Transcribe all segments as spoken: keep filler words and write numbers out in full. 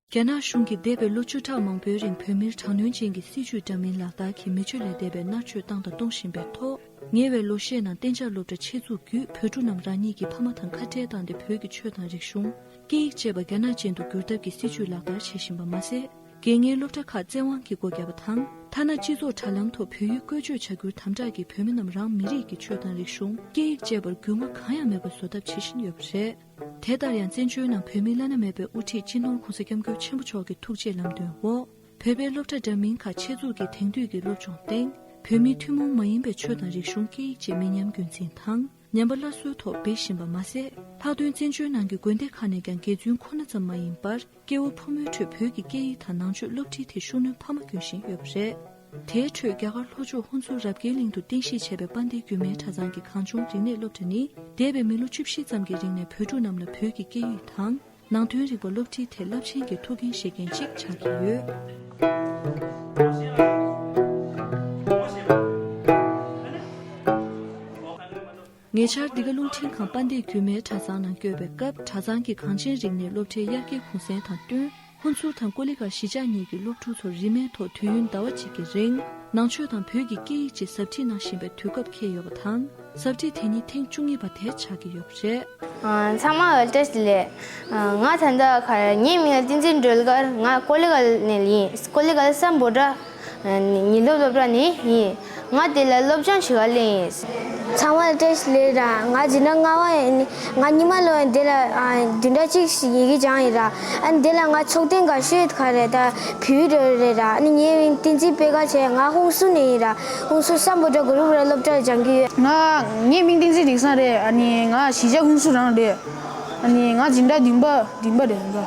རྒྱ་ནག་གཞུང་གིས་འདས་པའི་ལོ་བཅུ་ཕྲག་མང་པོའི་རིང་བོད་མིར་དྲག་གནོན་ཅན་གྱི་སྲིད་བྱུས་འདྲ་མིན་ལག་བསྟར་གྱིས་མི་སྤྱོད་ལས་འདས་པའི་མནར་གཅོད་བཏང་དང་གཏོང་བཞིན་པའི་ཐོག་ཉེ་བའི་ལོ་ཤས་ནང་གཏན་འཇགས་སློབ་གྲྭ་ཆེད་འཛུགས་བརྒྱུད་བོད་ཕྲུག་རྣམས་རང་ཉིད་ཀྱི་ཕ་མ་དང་ཁ་བྲལ་བཏང་སྟེ་བོད་ཀྱི་ཆོས་དང་རིག་གཞུང་། སྐད་ཡིག་བཅས་པ་རྒྱ་ནག་ཅན་དུ་བསྒྱུར་ཐབས་ཀྱི་སྲིད་བྱུས་ལག་བསྟར་བྱེད་བཞིན་པ་མ་ཟད། དགེ་རྒན་སློབ་གྲྭ་ཁག་བཙན་དབང་གིས་སྒོ་བརྒྱབ་པ་དང་། ཐ་ན་སྤྱི་ཚོགས་དྲ་ལམ་ཐོག་བོད་ཡིག་བཀོལ་སྤྱོད་བྱ་རྒྱུར་དམ་དྲག་གིས་བོད་མི་རྣམས་རང་མི་རིགས་ཀྱི་ཆོས་དང་རིག་གཞུང་། སྐད་ཡིག་བཅས་པར་རྒྱུས་མངའ་གང་ཡང་མེད་པར་བཟོ་ཐབས་བྱེད་བཞིན་ཡོད་པ་རེད། དེ་ལྟར་ཡང་བཙན་བྱོལ་ནང་བོད་མིའི་བླ་ན་མེད་པའི་དབུ་ཁྲིད་སྤྱི་ནོར་༸གོང་ས་༸སྐྱབས་མགོན་ཆེན་པོ་མཆོག་གི་ཐུགས་རྗེའི་ལམ་སྟོན་འོག་བོད་པའི་སློབ་གྲྭ་འདྲ་མིན་ཁག་ཆེད་འཛུགས་ཀྱིས་དེང་དུས་ཀྱི་སློབ་སྦྱོང་སྟེང་། བོད་མིའི་ཐུན་མོང་མ་ཡིན་པའི་ཆོས་དང་རིག་གཞུང་སྐད་ཡིག་བཅས་མི་ཉམས་རྒྱུན་འཛིན་དང་། ཉམས་པ་སླར་གསོའི་ཐོག་འབད་བཞིན་པ་མ་ཟད། ལྷག་དོན་བཙན་བྱོལ་ནང་གི་དགོན་སྡེ་ཁག་ནས་ཀྱང་དགེ་བཙུན་ཁོ་ན་ཙམ་མ་ཡིན་པར། སྐྱེ་བོ་ཕོ་མོའི་ཁྲོད་བོད་ཀྱི་སྐད་ཡིག་དང་ནང་ཆོས་སློབ་ཁྲིད་ཐད་ཤུགས་སྣོན་འཕར་མ་བསྐྱོན་བཞིན་ཡོད་པ་རེད། དེའི་ཁྲོད་རྒྱ་གར་ལྷོ་ཕྱོགས་ཧུན་སུར་རབ་རྒྱས་གླིང་དུ་རྟེན་གཞི་བྱས་པའི་དཔལ་ལྡན་རྒྱུད་སྨད་གྲྭ་ཚང་གི་གངས་ལྗོངས་རིག་གནས་སློབ་གྲྭ་ནི། འདས་པའི་མི་ལོ་བཅུ་བཞི་ཙམ་གྱི་རིང་ནས་བོད་ཕྲུག་རྣམས་ལ་བོད་ཀྱི་སྐད་ཡིག་དང་། ནང་དོན་རིག་པ་སློབ་ཁྲིད་ཐད་རླབས་ཆེན་གྱི་ཐུགས་འགན་བཞེས་མཁན་ཅིག་ཆགས་ཀྱི་ཡོད། ཉེ་ཆར་འདི་ག་རླུང་འཕྲིན་ཁང་དཔལ་ལྡན་རྒྱུད་སྨད་གྲྭ་ཚང་ནང་བསྐྱོད་པའི་སྐབས། གྲྭ་ཚང་གི་གངས་ཅན་རིག་གནས་སློབ་གྲྭའི་དབྱར་སྐྱེལ་གུང་སེང་དང་བསྟུན། ཧུན་སུར་དང་ཀོ་ལི་གྷལ་གཞིས་ཆགས་གཉིས་ཀྱི་སློབ་ཕྲུག་ཚོར་རིན་མེད་ཐོག་དུས་ཡུན་ཟླ་བ་གཅིག་གི་རིང་། ནང་ཆོས་དང་བོད་ཀྱི་སྐད་ཡིག་བཅས་ཟབ་ཁྲིད་གནང་བཞིན་པའི་དུས་སྐབས་འཁེལ་ཡོད་པ་དང་། ཟབ་ཁྲིད་དེ་ཉིད་ཐེངས་བཅུ་གཉིས་པ་དེ་ཆགས་ཀྱི་ཡོད་པ་རེད། ཨ། ཚང་མ་ལ་བཀྲ་ཤིས་བདེ་ལེགས། ཨ། ང་ད་ལྟ་ག་རེ། ངའི་མིང་ལ་བསྟན་འཛིན་སྒྲོལ་དཀར། ང་ཀོ་ལི་གྷལ་ནས་ཡིན། ཀོ་ལི་གྷལ་སམ་བྷོ་ཊ་ཉིན་སློབ་སློབ་གྲྭ་ནས་ཡིན། ང་དེ་ལ་སློབ་སྦྱོང་བྱེད་ག་སླེབས་ཡིན། ཚང་མ་ལ་བཀྲ་ཤིས་བདེ་ལེགས་ར། ང་འཛིན་གྲྭ་ལྔ་པ་ཡིན། ང་ཉི་མ་ལོ་ཡིན་དེ་ལ། ཨ། བདུན་ཕྲག་གཅིག་ཡི་གེ་སྦྱངས་ཡིན་ར། ཨ་ནི་དེ་ལ་ང་ཚོགས་ཐེངས་འགའ་ཤས་ག་རེ་ད་བོད་ཡིག་འགྲོ་རེད་ར། ཨ་ནི་ངའི་མིང་བསྟན་འཛིན་པད་དཀར་བྱས། ང་ཧུན་སུར་ནས་ཡིན་ར། ཧུན་སུར་སམ་བྷོ་ཊ་གུ་རུ་བྷ་ར་སློབ་གྲྭ་ལ་སྦྱང་གི་ཡོད། ང་། ངའི་མིང་བསྟན་འཛིན་དིང་སང་རེད། ཨ་ནི་ང་གཞིས་ཆགས་ཧུན་སུར་རང་རེད། ཨ་ནི་ང་འཛིན་གྲྭ་བདུན་པ། བདུན་པ་རེད་ང་།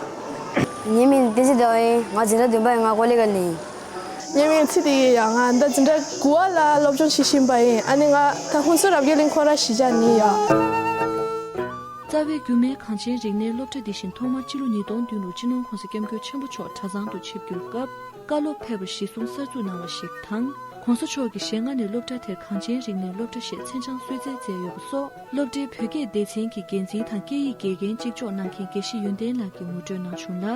ངའི་མིང་བསྟན་འཛིན་ཟླ་བ་ཡིན། ང་འཛིན་གྲྭ་བདུན་པ་ཡིན། ང་ཀོ་ལི་གྷལ་ནས་ཡིན། ངའི་མིང་ཚེ་བདེ་ཡིན་ཡ། ང་ད་འཛིན་གྲྭ་དགུ་པ་ལ་སློབ་སྦྱོང་བྱེད་བཞིན་པ་ཡིན། ཨ་ནི་ང་ད་ཧུན་སུར་རབ་རྒྱས་གླིང་ཁོ་ར་གཞིས་ཆགས་ནས་ཡ། རྩ་བའི་རྒྱུད་སྨད་གངས་ཅན་རིག་གནས་སློབ་གྲྭ་འདི་བཞིན་ཐོག་མར་སྤྱི་ལོ་ཉིས་སྟོང་བདུན་ལོར་སྤྱི་ནོར་༸གོང་ས་༸སྐྱབས་མགོན་ཆེན་པོ་མཆོག་གྲྭ་ཚང་དུ་ཆིབས་བསྒྱུར་སྐབས། བཀའ་སློབ་ཕེབས་པ་གཞིར་བཟུང་གསར་འཛུགས་གནང་བ་ཞིག་དང་།༸གོང་ས་མཆོག་གིས་ཞལ་སྔ་ནས་སློབ་གྲྭ་དེར་གངས་ཅན་རིག་གནས་སློབ་གྲྭ་ཞེས་མཚན་བྱང་གསོལ་སྩལ་མཛད་ཡོད་པ་སོགས། སློབ་གྲྭའི་བོད་སྐད་སྡེ་ཚན་གྱི་འགན་འཛིན་དང་སྐད་ཡིག་དགེ་རྒན་གཅིག་ལྕོགས་གནང་མཁན་དགེ་བཤེས་ཡོན་ཏན་ལགས་ཀྱིས་ངོ་སྤྲོད་གནང་བྱུང་ལ།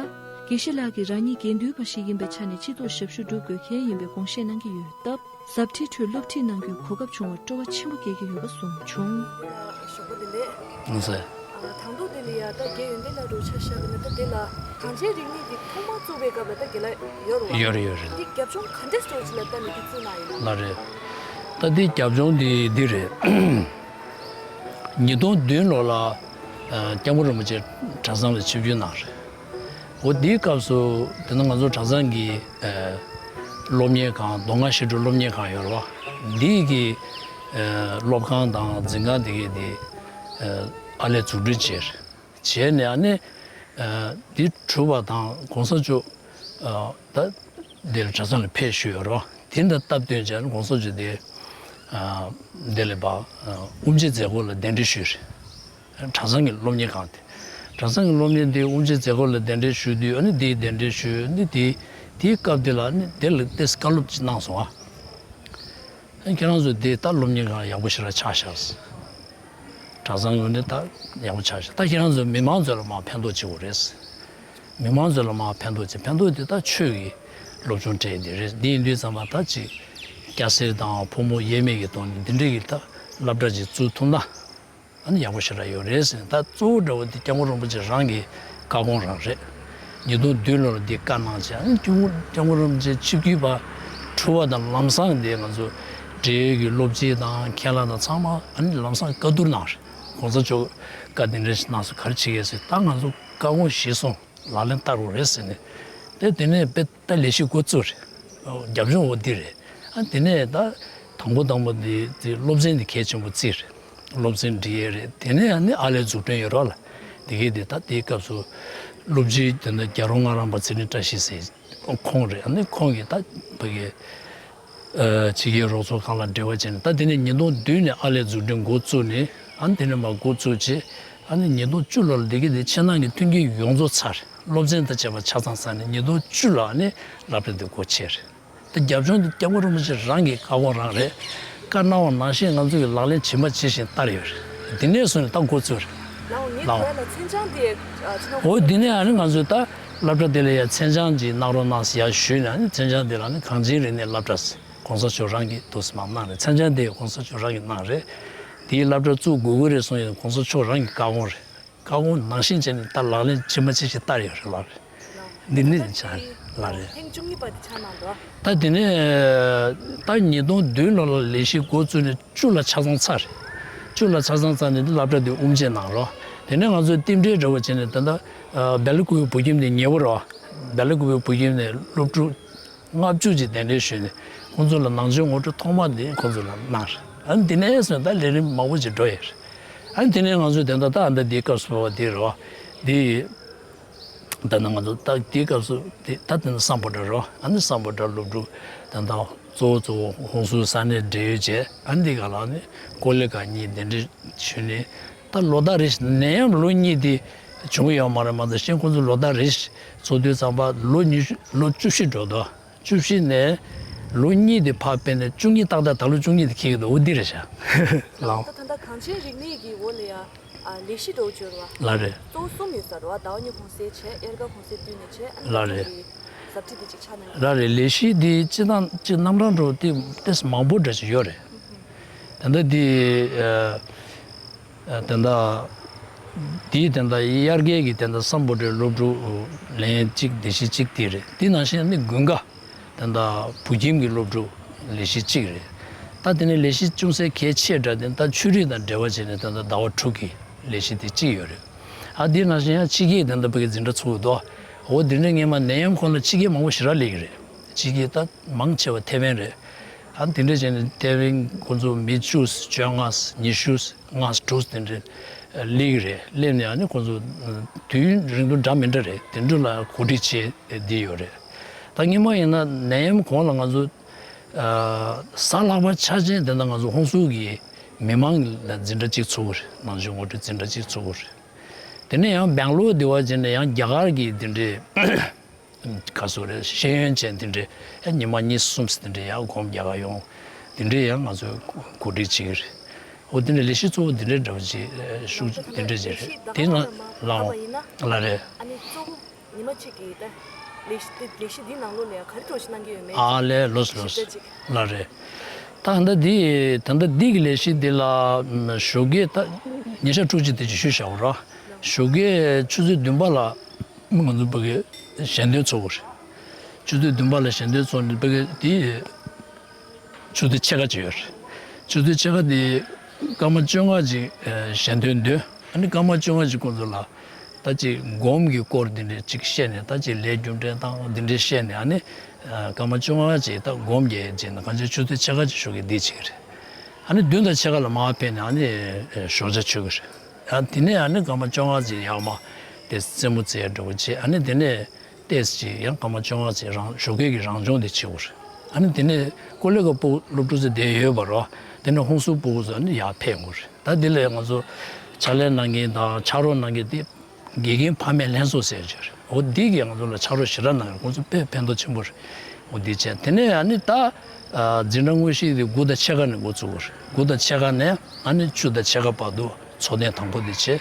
དགེ་བཤེས་ལགས་ཀྱིས་རང་ཉིད་དགེ་འདུན་པ་ཞིག་ཡིན་པའི་ཆ་ནས་སྤྱི་ཚོགས་ཞབས་ཞུ་སྒྲུབ་དགོས་མཁན་ཡིན་པའི་དགོངས་བཞེས་གནང་གི་ཡོད་སྟབས། ཟབ་ཁྲིད་ཁྲོད་སློབ་ཁྲིད་གནང་རྒྱུའི་གོ་སྐབས་བྱུང་བར་སྤྲོ་བ་ཆེན་པོ་སྐྱེ་གི་ཡོད་པ་གསུངས་བྱུང་། ཞོགས་པ་བདེ་ལེགས། ལགས་སོ། ཨ། དང་ཐོག་དེ་ལ་ཡ་ད་དགེ་ཡོན་ཏན་ལགས་འགྲོ་ཆ་བཞག་གི་ན། ད་དེ་ལ་གངས་ཅན་རིག་གནས་འདི་ཐོག་མར་བཙུགས་པའི་སྐབས་ལ་ད་དགེ་ལགས་ཡོད་རེད་བ། ཡོད་རེད་ཡོད་རེད། འདི་རྒྱབ་ལྗོངས་ག་འདྲས་སོགས་ཅིག་ལ་ལྟ་ནས་འདི་བཙུགས་གནང་ཡིན་ན། ལགས་རེད། ད་འདི་རྒྱབ་ལྗོངས་འདི་འདི་རེད། ཉིས་སྟོང་བདུན་ལོ་ལ། ཨ། སྐྱབས་མགོན་རིན་པོ་ཆེ་གྲྭ་ཚང་ལ་ཆིབས་བསྒྱུར་གནང་རེད། འོ་དེའི་སྐབས་སུ་དེ་ནི་ང་ཚོ་གྲྭ་ཚང་གི། ཨ། སློབ་གཉེར་ཁང་། མདོ་སྔགས་བཤད་སྒྲུབ་སློབ་གཉེར་ཁང་ཡོད་རེད་བ། འདི་གི། ཨ། སློབ་ཁང་དང་འཛིན་ཁང་དེ་གའི་དེ། ཨ། ཨར་ལས་འཛུགས་སྐྲུན་བྱས་རེད། བྱས་ནས་ཨ་ནི། ཨ། འདི་གྲུབ་པ་དང་༸གོང་ས་མཆོག་ཨ། ད་འདིར་གྲྭ་ཚང་ལ་ཕེབས་བཞུགས་ཡོད་རེད་བ། དེ་འདྲ་སྟབས་བསྟུན་བྱས་ནས་༸གོང་ས་མཆོག་དེ། ཨ། འདི་ལ་ཕར། ཨ། དབུ་མཛད་མཛད་སྒོ་ལ་གདན་འདྲེན་ཞུས་རེད། གྲྭ་ཚང་གི་སློབ་གཉེར་ཁང་དེ། གྲྭ་ཚང་གི་སློབ་གཉེར་དེ་དབུ་མཛད་མཛད་སྒོ་ལ་གདན་འདྲེན་ཞུས་དུས། ཨ་ནི་དེའི་གདན་འདྲེན་ཞུས། ཨ་ནི་དེ་དེའི་སྐབས་དེ་ལ་ཨ་ནི་དེ་ལ་ཏོག་ཙམ་བཀའ་སློབ་ཅིག་གནང་སོང་ཨ། ཨ། ཁྱེད་རང་ཚོ་འདི་ད་སློབ་གཉེར་ཁང་ཡག་པོ་ཞེ་དྲག་ཆགས་ཤག། གྲྭ་ཚང་ངོས་ནས་ད་ཡག་པོ་ཆགས་ཤག། ད་ཁྱེད་རང་ཚོ་མི་མང་ཚོ་ལ་མར་ཕན་ཐོགས་བྱེད་དགོས་རེད། མི་མང་ཚོ་ལ་མར་ཕན་ཐོགས་བྱེད། ཕན་ཐོགས་དེ་ད་ཆོས་ཀྱི་སློབ་སྦྱོང་སྤྲད་ཡས་དེ་རེད། འདི་ཡིན་དུས་ཙམ་པ་ད་ཅིག་སྐྱ་སེར་དང་ཕོ་མོ་དབྱེར་མེད་ཀྱི་ཐོག་ནས་འདི་འདྲའི་གི་ད་སློབ་གྲྭ་ཅིག་བཙུགས་ཐུབ་ན། ཨ་ནི་ཡག་པོ་ཞེ་དྲག་ཡོད་རེད་ཟེར་ནས། ད་གཙོ་བོ་འདྲ་བོ་འདི་སྐྱབས་མགོན་རིན་པོ་ཆེ་རང་གི་བཀའ་དགོངས་རང་རེད། ཉིས་སྟོང་བདུན་ལོར་འདི་བཀའ་གནང་བྱས། ཨ་ནི་སྐྱབས་མགོན། སྐྱབས་མགོན་རིན་པོ་ཆེ་ཆིབས་བསྒྱུར་བ་གྲུབ་པ་དང་ལམ་སང་འདི་ང་ཚོ་འབྲེལ་ཡོད་ཀྱི་སློབ་སྤྱི་དང་མཁན་བླ་དང་ཚང་མ་ཨ་ནི་ལམ་སང་བཀའ་བསྡུར་གནང་རེད།༸གོང་ས་མཆོག་བཀའ་འདི་འདྲ་ཞིག་གནང་སོང་། ག་རེ་བྱེད་ཀྱི་ཡོད་ཟེར། ད་ང་ཚོ་བཀའ་དགོངས་གཞིར་བཟུང་ལག་ལེན་བསྟར་དགོས་རེད་ཟེར་ནས། དེ་དེ་ནས་དཔེ་ད་ལས་གཞི་འགོ་བཙུགས་རེད། རྒྱབ་ལྗོངས་འོ་འདི་རེད། ཨ། དེ་ནས་ད་དང་པོ་དང་པོ་འདི་དེ་སློབ་ཚན་འདི་གལ་ཆེན་པོ་བརྩིས་རེད། སློབ་ཚན་འབྲི་ཡས་རེད། དེ་ནས་ཨ་ནི་ཨར་ལས་འཛུགས་སྐྲུན་ཡོད་རེད་ལ། དེ་གའི་དེ་ད་དེའི་སྐབས་སུ་སློབ་སྤྱི་དེ་འདྲ་རྒྱལ་རོང་ངག་དབང་པ་ཚེ་རིང་བཀྲ་ཤིས་ཟེར་ཁོང་རེད། ཨ་ནི་ཁོང་གིས་ད་ཕ་གི། ཨ། ཕྱི་རྒྱལ་རོགས་ཚོགས་ཁང་ལ་འབྲེལ་བ་བྱས་ནས། ད་དེ་ནས་ཉིས་སྟོང་བདུན་ནས་ཨར་ལས་འཛུགས་སྐྲུན་འགོ་བཙུགས་ནས། ཨ་ནི་དེ་ནས་མར་འགོ་བཙུགས་བྱས། ཨ་ནི་ཉིས་སྟོང་བཅུ་ལོར་འདི་གའི་དེ་ཆེད་གནང་གི་མཐུན་རྐྱེན་ཡོངས་རྫོགས་ཚར། སློབ་ཚན་དང་བཅས་པ་ཆ་ཚང་ཚར་ནས་ཉིས་སྟོང་བཅུ་ལ་ཨ་ནི་སློབ་གྲྭ་འདི་སྒོ་ཕྱེ་རེད། ད་རྒྱབ་ལྗོངས་འདི་སྐྱབས་མགོན་རིན་པོ་ཆེ་རང་གི་བཀའ་དགོངས་རང་རེད། བཀའ་གནང་བ་ནང་བཞིན་ང་ཚོ་གིས་ལག་ལེན་ཇི་མ་ཇི་བཞིན་བསྟར་ཡོད་རེད། འདི་ནས་བཟུང་ནས་ད་འགོ་བཙུགས་རེད། ལགས་འོ། ངས་ལགས་འོ། བོད་ལ་མཚན་བྱང་དེ། ཨ། ཕྱི་ནང་འོ། འདི་ནས་ཨ་ནི་ང་ཚོས་ད་ སློབ་གྲྭ་དེ་ལ་ཡ་མཚན་བྱང་ཅིག་གནང་རོགས་གནང་ཟེར་ཡ་ཞུས་ནས། མཚན་བྱང་དེ་ལ་ནི་གངས་ཅན་རིག་གནས་སློབ་གྲྭ་ཟེར་གོང་ས་མཆོག་རང་གིས་འདུག་སེ་མར་གནང་རེད། མཚན་བྱང་དེ་གོང་ས་མཆོག་རང་གིས་གནང་རེད། དེའི་སློབ་གྲྭ་བཙུགས་དགོས་ཀྱི་རེད་གསུངས་ཡོད། གོང་ས་མཆོག་རང་གི་བཀའ་དགོངས་རེད། བཀའ་དགོངས་ནང་བཞིན་བྱས་ནས་ད་ལག་ལེན་ཇི་མ་ཇི་བཞིན་བསྟར་ཡོད་རེད་ལགས། འདི་ནི་ཆ་ལགས་རེད། ཐེངས་བཅུ་གཉིས་པ་དེ་ཆགས་གནང་འདུག་ད་དེ་ནས་ད་ཉིས་སྟོང་བདུན་ལོ་ལ་ལས་གཞི་འགོ་བཙུགས་ནས་བཅུ་ལ་ཆ་ཚང་ཚར་རེད། བཅུ་ལ་ཆ་ཚང་ཚར་ནས་འདི་སློབ་གྲྭ་འདི་དབུ་འབྱེད་གནང་རོགས། དེ་ནས་ང་ཚོས་རྟེན་འབྲེལ་འདྲ་བོ་བྱས་ནས་ད་ལྟ་སྦེལ་ཀོབ་བོད་ཁྱིམ་ནས་ཉེ་བོ་རོགས། སྦེལ་ཀོབ་བོད་ཁྱིམ་ནས་སློབ་ཕྲུག་ལྔ་བཅུ་ཅིག་གདན་འདྲེན་ཞུས་ནས་ཁོང་ཚོ་ལ་ནང་ཆོས་ངོ་སྤྲོད་ཐོག་མ་འདི་ཁོང་ཚོ་ལ་གནང་རེད། ཨ་ནི་འདི་ནས་བཟུང་ད་ལས་རིམ་མང་པོ་ཅིག་འགྲོ་ཡོད་རེད། ཨ་ནི་དེ་ནས་ང་ཚོས་དེ་འདྲ་ད་ཨ་འདྲ་འདིའི་སྐབས་སུ་བབས་པ་འདི་རེད་བ། འདི་ད་ནི་ང་ཚོ་ད་འདིའི་སྐབས་སུ་འདི་ད་དེ་ནི་སམ་བྷོ་ཊ་རེད་བ། ཨ་ནི་སམ་བྷོ་ཊ་སློབ་ཕྲུག་ད་ད་གཙོ་བོ་གཙོ་བོ་ཧོན་སུར་ས་གནས་འབྲེལ་ཡོད་བྱས། ཨ་ནི་འདི་ག་ལ་ནི་ཀོ་ལི་གྷལ་གཉིས་གདན་འདྲེན་ཞུས་ནས། ད་ལོ་ཟླ་རེ་བཞིན་ནད་ཡམས་ལོ་གཉིས་དེ་བྱུང་ཡོད་མ་རེད། མ་གཏོགས་གཞན་ཁོང་ཚོ་ལོ་ཟླ་རེ་བཞིན་ཚོགས་དུས་ཙམ་པ་ལོ་ཉི་ཤུ་ལོ་བཅུ་བཞི་འགྲོ་འདུག་བཅུ་བཞི་ནས་ལོ་གཉིས་དེ་ཕར་སྤེལ་ནས་བཅུ་གཉིས་ཏག་ཏག་ད་ལོ་བཅུ་གཉིས་དེ་འཁེལ་གྱི་འདུག་འོ་འདི་རེད་ཤག་ལགས། ད་ད་ལྟ་གངས་ཅན་རིག་གནས་ཀྱི་འོག་ལ་ཡ་ཨ་ལས་གཞི་འདྲ་བོ་བརྗོད་རོགས། ལགས་རེད། གཙོ་བོ་གསུམ་ཡོད་ས་རེད་བ། ཟླ་བ་གཉིས་གུང་སེང་བྱས། དབྱར་ཁ་གུང་སེང་བསྟུན་ནས་བྱས། ཨ་ནི་ལགས་རེད། ཟླ་བ་དྲུག་གི་ཟབ་ཁྲིད་དེ་ཅིག་ཆགས་གནང་གི། ལགས་རེད། ལས་གཞི་འདི་སྤྱི་བཏང་སྤྱི་རྣམ་གྲངས་འདྲ་བོ་དེ་ཏོག་ཙམ་མང་པོ་འདྲ་ཞིག་ཡོད་རེད། ད་ལྟ་འདི་ཨ། ད་ལྟ་འདིའི་ད་ལྟ་དབྱར་ཁའི་གི་ད་ལྟ་སམ་བྷོ་ཊའི་སློབ་ཕྲུག་ལེན་གཅིག་ལས་གཞི་གཅིག་དེ་རེད། དེ་ནང་བཞིན་ནི་དགུན་ཁ་ད་ལྟ་བོད་ཁྱིམ་གྱི་སློབ་ཕྲུག་ལས་གཞི་གཅིག་རེད། ད་དེ་ནས་ལས་གཞི་ཅུང་ཟད་གལ་ཆེ་དྲགས་དེ་ད་ཆོས་རིག་དང་འབྲེལ་བ་བྱས་ནས་ད་ལྟ་ཟླ་བ་དྲུག་གི་ལས་གཞི་དེ་གཅིག་ཡོད་རེད། ཨ་དེ་ནང་བཞིན་ཡང་ཕྱི་རྒྱལ་ད་ལྟ་བོད་ཀྱི་འཛིན་གྲྭ་ཚུགས་འདུག་འོ་དེ་འདྲ་སྔོན་མ་ནད་ཡམས་ཁོངས་ལ་ཕྱི་རྒྱལ་མང་པོ་ཞེ་དྲག་སླེབས་ཀྱི་རེད། ཕྱི་རྒྱལ་ད་མང་ཆེ་བ་ཐེ་ཝན་རེད། ཨ་དེ་འདྲ་བྱས་ནས་ཐེ་ཝན་ཁོང་ཚོ་མི་བཅུ་བཅོ་ལྔ་ཉི་ཤུ་ལྔ་དྲུག་དེ་འདྲ་སླེབས་ཀྱི་རེད། སླེབས་ནས་ཨ་ནི་ཁོང་ཚོ་དུས་ཡུན་རིང་ཐུང་འདྲ་མི་འདྲ་རེད། དེ་འདྲ་ལ་གོ་སྒྲིག་བྱས་བསྡད་ཡོད་རེད། ད་སྔོན་མ་ཡིན་ན་ནད་ཡམས་གོང་ལ་ང་ཚོ་ཨ་གཟའ་ལྷག་པ་འཆར་ཅན་དེ་འདྲ་ང་ཚོ་ཧོན་སུར་གྱི་མི་མང་ལ་འཛིན་གྲྭ་གཅིག་ཚུགས་ཀྱི་རེད། ནང་ཆོས་ངོ་སྤྲོད་འཛིན་གྲྭ་གཅིག་ཚུགས་ཀྱི་རེད། དེ་ནས་ཡང་སྦེང་ལོར་དེ་བ་བྱས་ནས་ཡང་རྒྱ་གར་གྱི་དེ་འདྲའི་ག་ཚོད་རེད། ཤེས་ཡོན་ཅན་དེ་འདྲའི་ཡང་ཉི་མ་གཉིས་གསུམ་དེ་འདྲའི་ཡང་སྒོམ་རྒྱག་ག་ཡོང་། དེ་འདྲའི་ཡང་ང་ཚོས་གོ་སྒྲིག་བྱེད་ཀྱི་རེད། འོ་དེ་འདྲའི་ལས་གཞི་གཙོ་བོ་དེ་འདྲའི་འདྲ་བོ་ཅིག་ཤུགས་དེ་འདྲ་ཅིག་རེད། དེ་ནང་ལའང་ལགས་རེད། ཨ་ནི་གཙོ་བོ་ཉི་མ་གཅིག་གི་ད་ལས་གཞི་དེ་ལས་གཞི་འདི་ནང་ལོགས་ལ་ཡང་ག་རེ་འདྲ་བོ་ཞིག་གནང་གི་ཡོད་མེད། ཨ་ལས་ལོས་ལོས་ཞིབ་ཕྲ་ཅིག་ལགས་རེད། ད་ད་འདི་ད་ད་འདི་གི་ལས་གཞི་འདི་ལ་ཞོགས་ཀས་ད་ཉིན་ཞག་དྲུག་ཅུ་དེ་ཅིག་ཞུས་བཞག་རོགས། ཞོགས་ཀས་ཆུ་ཚོད་བདུན་པ་ལ་ང་ཚོ་ཕ་གི་ཞལ་འདོན་ཚོགས་ཀྱི་རེད། ཆུ་ཚོད་བདུན་པ་ལ་ཞལ་འདོན་ཚོགས་ནས་ཕ་གི་དེ་ཆུ་ཚོད་ཕྱེད་ཀ་ཅིག་ཡོད་རེད། ཆུ་ཚོད་ཕྱེད་ཀ་དེ་སྐར་མ་བཅོ་ལྔ་ཅིག་ཞལ་འདོན་འདོན། ཨ་ནི་སྐར་མ་བཅོ་ལྔ་ཅིག་ཁོང་ཚོ་ལ་ད་ཅིག་སྒོམ་གྱི་སྐོར་དེ་འདྲ་ཅིག་བཤད་ནས། ད་ཅིག་ལས་རྒྱུ་འབྲས་དང་དེ་འདྲ་བཤད་ནས། ཨ་ནི་སྐར་མ་བཅོ་ལྔ་ཅིག་ད་སྒོམ་རྒྱག་ཡས་བྱས་ནས་གང་ཅི་ཆུ་ཚོད་ཕྱེད་ཀ་ཅིག་ཞོགས་ཀས་འདི་བྱེད་ཀྱི་རེད། ཨ་ནི་བདུན་དང་ཕྱེད་ཀ་ལ་མར་ཕེབས་ནས་ཨ་ནི་ཞོགས་ཇ་མཆོད་ཀྱི་རེད། ཨ་དེ་ནས་ཨ་ནི་སྐར་མ་བཅོ་ལྔ་ཅིག་ཡར་མར་དེ་རྩེད་མོ་རྩེ་ཡས་འདྲ་བོ་བྱས། ཨ་ནི་དེ་ནས་ཏོག་ཙམ་ཅིག་ཡང་སྐར་མ་བཅོ་ལྔ་ཙམ་རང་ཞོགས་ཀས་ཀྱི་རང་སྦྱོང་དེ་བྱེད་དགོས་རེད། ཨ་ནི་དེ་ནས་ཀོ་ལི་གྷལ་སློབ་ཕྲུག་ཚོ་དེ་ཡོད་པ་རོ། དེ་ནས་ཧོན་སུར་སློབ་ཕྲུག་ཚོ་ཨ་ནི་ཡར་ཕེབས་དགོས་རེད། ད་དེ་ལས་ང་ཚོ་ཕྱག་ལས་གནང་མཁན་དང་ཕྱག་རོགས་གནང་མཁན་དེ་དགེ་རྒན་ཕ་མའི་ལྷན་ཚོགས་ཟེར་ཡོད་རེད། འོ་འདི་གིས་ང་ཚོ་ལ་ཕྱག་རོགས་ཞེ་དྲག་གནང་ཡོད། ཁོང་ཚོ་དཔེ་ཕན་ཐོགས་ཆེན་པོ་རེད། འོ་འདི་བྱས། དེ་ནས་ཨ་ནི་ད་འཛིན་གྲྭ་དངོས་གཞི་དེ་དགུ་དང་ཕྱེད་ཀ་ནས་འགོ་བཙུགས་དགོས་རེད། དགུ་དང་ཕྱེད་ཀ་ནས་ཨ་ནི་བཅུ་དང་ཕྱེད་ཀ་བར་དུ་ཚོགས་ཐེངས་དང་པོ་དེ་བྱས།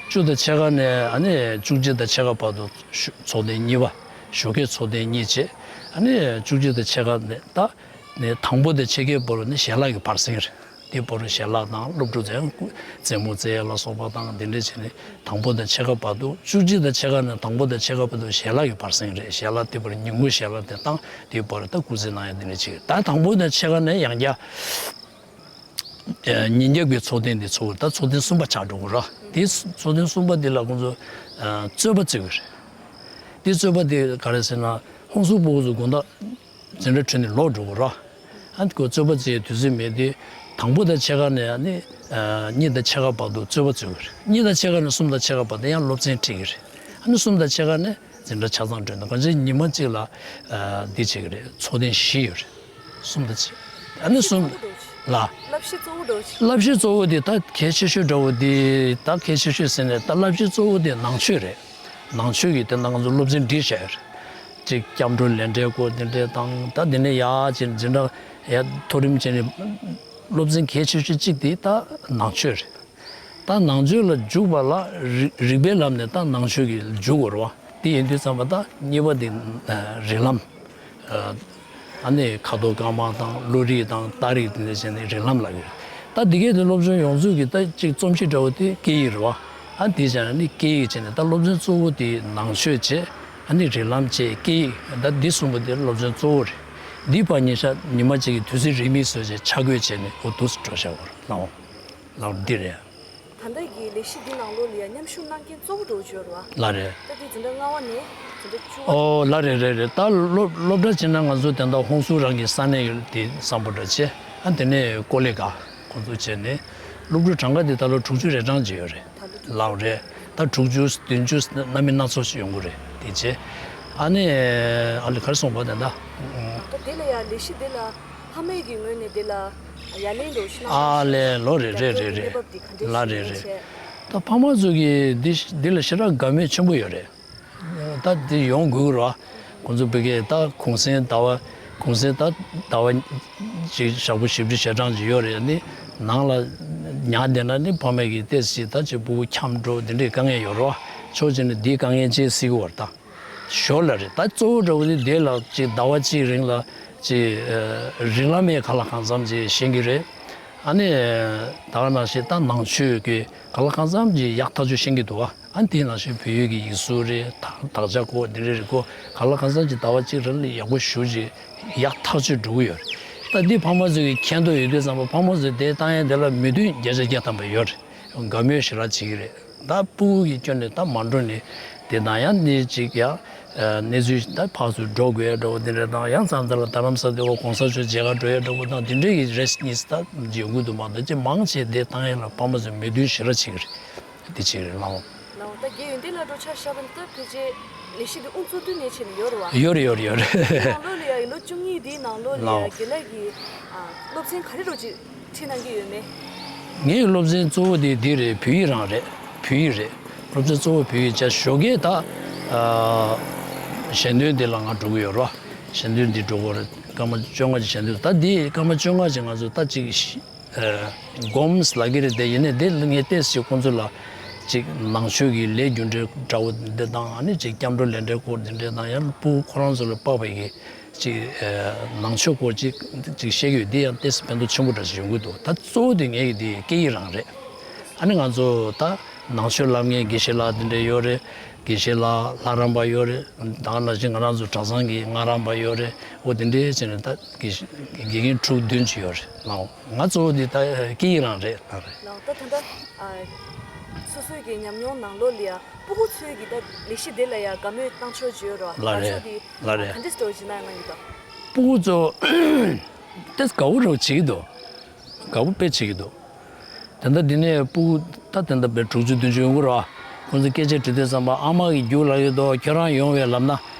བཅུ་དང་ཕྱེད་ཀ་ནས་ཨ་ནི་བཅུ་གཅིག་དང་ཕྱེད་ཀ་བར་དུ་ཚོགས་ཐེངས་གཉིས་པ། ཞོགས་ཀས་ཚོགས་ཐེངས་གཉིས་བྱས། ཨ་ནི་བཅུ་གཅིག་དང་ཕྱེད་ཀ་ནས་ད་ནས་དང་པོ་དང་ཕྱེད་ཀའི་བར་ནི་ཞལ་ལག་གི་བར་གསེང་རེད། དེའི་བར་ཞལ་ལག་དང་སློབ་ཕྲུག་ཚོས་རྩེད་མོ་རྩེ་ཡ་ལ་སོགས་པ་དང་དེ་འདྲ་བྱས་ནས་དང་པོ་དང་ཕྱེད་ཀ་བར་དུ། བཅུ་གཅིག་དང་ཕྱེད་ཀ་ནས་དང་པོ་དང་ཕྱེད་ཀ་བར་དུ་ཞལ་ལག་གི་བར་གསེང་རེད། ཞལ་ལག་དེའི་བར་ཉིན་གུང་ཞལ་ལག་དེ་བཏང་། དེའི་བར་ད་སྐུ་རྩེད་གནང་ཡ་དེ་འདྲ་བྱས། ད་དང་པོ་དང་ཕྱེད་ཀ་ནས་ཡང་བསྐྱར་ཉིན་རྒྱབ་ཀྱི་ཚོགས་ཐེངས་དེ་ཚོགས། ད་ཚོགས་ཐེངས་གསུམ་པ་ཆགས་འགྲོ་གི་ར། དེ་ཚོགས་ཐེངས་གསུམ་པ་དེ་ལ་ཁོང་ཚོ་རྩོད་པ་རྩེ་གི་རེད། དེ་རྩོད་པ་དེ་ག་རེ་ཟེར་ན། ཧོན་སུར་སློབ་ཕྲུག་ཚོ་དགོང་དག་འཛིན་གྲྭ་གྲོལ་ནས་ལོག་འགྲོ་གི་ར། ཨ་ནི་ཁོ་རྩོད་པ་རྩེ་ཡའི་དུས་ཚོད་མེད་དུས་དང་པོ་དང་ཕྱེད་ཀ་ནས་ཨ་ནི་གཉིས་དང་ཕྱེད་ཀ་བར་དུ་རྩོད་པ་རྩེ་གི་རེད། གཉིས་དང་ཕྱེད་ཀ་ནས་གསུམ་དང་ཕྱེད་ཀ་བར་དུ་ཡང་སློབ་ཚན་ཁྲིད་ཀྱི་རེད། ཨ་ནི་གསུམ་དང་ཕྱེད་ཀ་ནས་འཛིན་གྲྭ་ཆ་ཚང་གྲོལ་ནས་གང་ཅི་ཉི་མ་གཅིག་ལ་འདི་བྱེད་ཀྱི་རེད། ཚོགས་ཐེངས་བཞི་ཡོད་རེད། གསུམ་དང་ཕྱེད། ཨ་ནི་གསུམ་ལ། བསླབ་གཞི་གཙོ་བོ་འདྲ་བོ་ཅིག་བསླབ་གཞི་གཙོ་བོ་དེ་ད་གལ་ཆེ་ཤོས་འདྲ་བོ་དེ། ད་གལ་ཆེ་ཤོས་ཟེར་ནས་ད་བསླབ་གཞི་གཙོ་བོ་དེ་ནང་ཆོས་རེད། ནང་ཆོས་ཀྱི་དེ་ནང་ང་ཚོ་སློབ་ཚན་སྒྲིག་བྱས་ཡོད་རེད། གཅིག་སྐྱབས་འགྲོ་ལས་འབྲས་སྐོར་དེ་འདྲས་དང་། ད་དེ་ནས་ཡར་ཅིག་འཛིན་གྲྭ་ཡར་མཐོ་རིམ་བྱས་ནས་སློབ་ཚན་གལ་ཆེ་ཤོས་གཅིག་དེ་ད་ནང་ཆོས་རེད། ད་ནང་ཆོས་ལ་འཇུག་པ་ལ་རིག་རིག་པའི་ལམ་ནས་ད་ནང་ཆོས་ཀྱི་འཇུག་དགོས་རེད་བ། དེ་ཡིན་དུས་ཙམ་པ་ད་གཉིས་པ་དེ་རིགས་ལམ། ཨ་ནི་ཁ་དོག་དཀར་དམར་དང་བློ་རིག་དང་རྟགས་རིགས་དེ་འདྲ་བྱས་ནས་རིགས་ལམ་ལབ་ཡོད། ད་འདི་གའི་དེ་སློབ་སྦྱོང་ཡོངས་རྫོགས་ཀྱི་ད་གཅིག་རྩོམ་གཞི་འདྲ་བོ་དེ་སྐད་ཡིག་རེད་བ། ཨ་འདི་བྱས་ནས་ནི་སྐད་ཡིག་བྱས་ནས་ད་སློབ་ཚན་གཙོ་བོ་དེ་ནང་ཆོས་བྱས། ཨ་ནི་རིགས་ལམ་བྱས། སྐད་ཡིག་ད་འདི་གསུམ་པོ་དེ་སློབ་ཚན་གཙོ་བོ་རེད། འདི་ཕར་ཉིན་ཞག་ཉི་མ་གཅིག་གི་དུས་ཚོད་རིང་མིན་བཟོས་བྱས་ཆ་བགོས་བྱས་ནས་འོ་འདུག་སེ་འགྲོ་བཞག་པ་རེད་ལགས། ལགས་འདི་རེད། ད་ལྟ་གི་ལས་གཞི་འདི་ནང་ལོགས་ལ་ཡང་མཉམ་ཞུགས་གནང་མཁན་གཙོ་བོ་འགྲོ་བརྗོད་ར། ལགས་རེད། ད་འདི་འཛིན་གྲྭ་ལྔ་པ་ནས་འཛིན་གྲྭ་བཅུ་པ། ཨོ་ལགས་རེད་རེད་རེད། ད་སློབ་སློབ་གྲྭ་བྱས་ན་ང་ཚོ་དེ་འདྲ་ཧོན་སུར་རང་གི་ས་གནས་དེ་སམ་བྷོ་ཊ་བྱས། ཨ་དེ་ནས་ཀོ་ལི་གྷལ་ཁོང་ཚོ་བྱས་ནས་སློབ་ཕྲུག་གྲངས་ཀ་དེ་ད་ལོ་དྲུག་ཅུ་རེ་གྲངས་ཅིག་ཡོད་རེད། ད་ལོ་དྲུག་ཅུ། ལགས་རེད། ད་དྲུག་ཅུ་བདུན་ཅུ་སྣ་མིན་སྣ་ཚོགས་ཤིག་ཡོང་གི་རེད། དེ་བྱས། ཨ་ནི་ཨ་ལེ་ག་རེ་གསུངས་པ་དེ་འདྲ། ད་དེ་ལ་ཡང་ལས་གཞི་དེ་ལ་ཕ་མའི་གི་ངོས་ནས་དེ་ལ་ཡ་ལན་འདྲ་བོ་ཞིག་གནང་ཨ་ལེ་ལོ་རེད་རེད་རེད་རེད། གནས་བབ་དེ་ག་འདྲས་ལགས་ཤིག་རེད་ཡིན་རེད། བྱས། ད་ཕ་མ་ཚོ་གིས་འདི་འདི་ལ་ཞེ་དྲག་དགའ་མོས་ཆེན་པོ་ཡོད་རེད། ད་འདི་ཡོང་དགོས་ར། ཁོང་ཚོ་བོད་སྐད་ད་གུང་སེང་ཟླ་བ་གུང་སེང་ད་ཟླ་བ་ཅིག་ཞག་པོ་བཞི་བཅུ་ཞེ་གྲངས་ཅིག་ཡོད་རེད། ནི་ནང་ལ་ཉར་བསྡད་ན་ནི་ཕ་མས་ཀྱིས་ཏོག་ཙམ་ད་ཅིག་སྤུ་གུ་འཁྱམས་འགྲོ་འདི་འདྲའི་དཀའ་ངལ་ཡོད་རེད་བ། ཕྱོགས་གཅིག་ནས་འདིའི་དཀའ་ངལ་ཅིག་སེལ་གྱི་ཡོད་རེད་ད། ཞོར་ལ་རེད། ད་གཙོ་བོ་འདྲ་བོ་ནི་དེ་ལ་ཅིག་ཟླ་བ་གཅིག་རིང་ལ་ཅིག་རིགས་ལམ་ཡང་གང་ལ་གང་འཚམ་ཅིག་ཤེས་ཀྱི་རེད། ཨ་ནི་ད་ག་ནང་བཞིན་ད་ནང་ཆོས་ཀྱི་གང་ལ་གང་འཚམ་ཅིག་ཡག་ཐག་ཆོད་ཤེས་ཀྱི་འདུག་ཨ། ཨ་ནི་དེ་ནང་བཞིན་བོད་ཡིག་གི་ཡིག་གཟུགས་རེད། དག་དག་ཆ་སྐོར་འདི་རེད་རེད་སྐོར་གང་ལ་གང་འཚམ་ཅིག་ཟླ་བ་གཅིག་རིང་ལ་ཡག་པོ་ཞེ་ཅིག་ཡག་ཐག་ཆོད་འགྲོ་གི་ཡོད་རེད། ད་འདི་ཕ་མ་ཚོ་གིས་མཁྱེན་རྟོགས་ཡོད་དུས་ཙམ་པ་ཕ་མ་ཚོས་དེ་བཏང་ཡས་དེ་ལ་མོས་མཐུན་བརྒྱ་ཆ་བརྒྱ་ཐམ་པ་ཡོད་རེད། དགའ་མོས་ཞེ་དྲག་བྱེད་ཀྱི་རེད། ད་སྤུ་གུ་གི་སྐྱོན་ནས་ད་མ་འགྲོ་ནས་དེ་དང་ཡང་ནི་ཅིག་ཡང་གནས་ཚུལ་ད་ཕར་ཚུར་འགྲོ་དགོས་ཡ་འགྲོ་དེ་འདྲ་དང་ཡང་མཚམས་མཚམས་ལ་རྡ་རམ་ས་དེ་འོ་གོང་ས་མཆོག་མཇལ་ཁ་འགྲོ་ཡ་འགྲོ་དང་དེ་འདྲ་གི་རེས་གཉིས་ད་ཡོང་གི་འདུག་མ་གཏོགས་ཅིག་མང་ཆེ་དེ་བཏང་ཡ་ལ་ཕ་མ་ཚོས་མོས་མཐུན་ཞེ་དྲག་བྱེད་ཀྱི་རེད། དེ་བྱེད་ཀྱི་རེད་ལགས། ལགས་ད་རྒྱལ་ཡོན་ཏན་ལ་འགྲོ་ཆ་བཞག་པ་ནི་ད་ཕལ་ཆེར་ལས་གཞི་འདི་དབུ་འཛུགས་དུས་ནས་བྱས་ནས་ཡོད་རེད་བ། ཡོད་རེད་ཡོད་རེད་ཡོད་རེད། ནང་ལོགས་ལ་ཡ་ལོ་བཅུ་གཉིས་འདིའི་ནང་ལོགས་ལ་ཡ་ལགས། རྒན་ལགས་ཀྱིས་སློབ་ཚན་ག་རེ་རོགས་ཅིག་ཁྲིད་གནང་གི་ཡོད་མེད། ངའི་སློབ་ཚན་གཙོ་བོ་དེ་འདི་རེད། བོད་ཡིག་རང་རེད། བོད་ཡིག་རེད། སློབ་ཚན་གཙོ་བོ་བོད་ཡིག་བྱས། ཞོགས་ཀས་ད་ཨ་ཞལ་འདོན་འདི་ལ་ང་འགྲོ་གི་ཡོད་རེད། ཞལ་འདོན་འདི་འགྲོ་གི་རེད། སྐར་མ་བཅོ་ལྔ་ཅིག་ཞལ་འདོན། ད་འདི་སྐར་མ་བཅོ་ལྔ་ཅིག་ང་ཚོ་ད་ཅིག་ཨ་སྒོམ་ལབ་ཀྱི་རེད་དེ། ཡིན་ནའི་འདི་ངས་ཏོག་ཙམ་ཁོང་ཚོ་ལ་ཅིག་ནང་ཆོས་ཀྱི་ལས་རྒྱུ་འབྲས་འདྲ་བོ་འདི་དང་ཨ་ནི་ཅིག་སྐྱབས་འགྲོ་ལས་འབྲས་སྐོར་འདི་འདྲས་དང་ཡང་སྤུ་གུ་ཁོ་རང་ཚོ་ལ་དཔག་པའི་གི་ཅིག་ཨ་ནང་ཆོས་སྐོར་ཅིག་ཅིག་བཤད་ཀྱི་ཡོད། འདི་ཡང་ཏོག་ཙམ་ཕན་ཐོགས་ཆེན་པོ་འདྲ་ཞིག་ཡོང་གི་འདུག་ད་གཙོ་བོ་དེ་ངའི་གི་འདི་སྐད་ཡིག་རང་རེད། ཨ་ནི་ང་ཚོ་ད་ནང་ཆོས་བསླབ་མཁན་དགེ་བཤེས་ལགས་འདི་འདྲས་ཡོད་རེད། དགེ་བཤེས་ལགས་ལྷ་རམས་པ་ཡོད་རེད། ད་ག་ནང་བཞིན་ང་རང་ཚོ་གྲྭ་ཚང་གི་སྔགས་རམས་པ་ཡོད་རེད། འོ་དེ་འདྲས་བྱས་ནས་ད་དགེ་བཤེས་དགེ་རྒན་དྲུག་བདུན་ཅིག་ཡོད་རེད་ལགས། ང་གཙོ་བོ་འདི་ད་སྐད་ཡིག་རང་རེད་ལགས་རེད། ལགས་ད་ད་ལྟ་ཨ་སོ་སོའི་གི་ཉམས་མྱོང་ནང་ལོགས་ལ་ཡ་སྤུ་གུ་ཚོའི་གི་ད་ལས་གཞི་དེ་ལ་ཡ་དགའ་མོས་གནང་ཕྱོགས་ཅིག་ཡོད་རེད་བ། ལགས་རེད། ལགས་རེད། ག་འདྲས་སྤྲོ་བྱེད་ན་ཡང་གནང་གི་འདུག་སྤུ་གུ་ཚོ་ཏེ་དགའ་བོ་རོགས་བྱེད་ཀྱི་འདུག་དགའ་བོ་དཔེ་བྱེད་ཀྱི་འདུག་ད་ལྟ་འདི་ནས་སྤུ་གུ་ད་ད་ལྟ་བས་དྲུག་ཅུ་བདུན་ཅུ་ཡོང་གི་རེད་བ། ཁོང་ཚོ་སྐད་ཆ་དྲི་དུས་ཙམ་པ་ཨ་མ་གིས་རྒྱུགས་ལབ་ཀྱི་འདུག་ཁྱོད་རང་ཡོང་བས་ལབ་ན་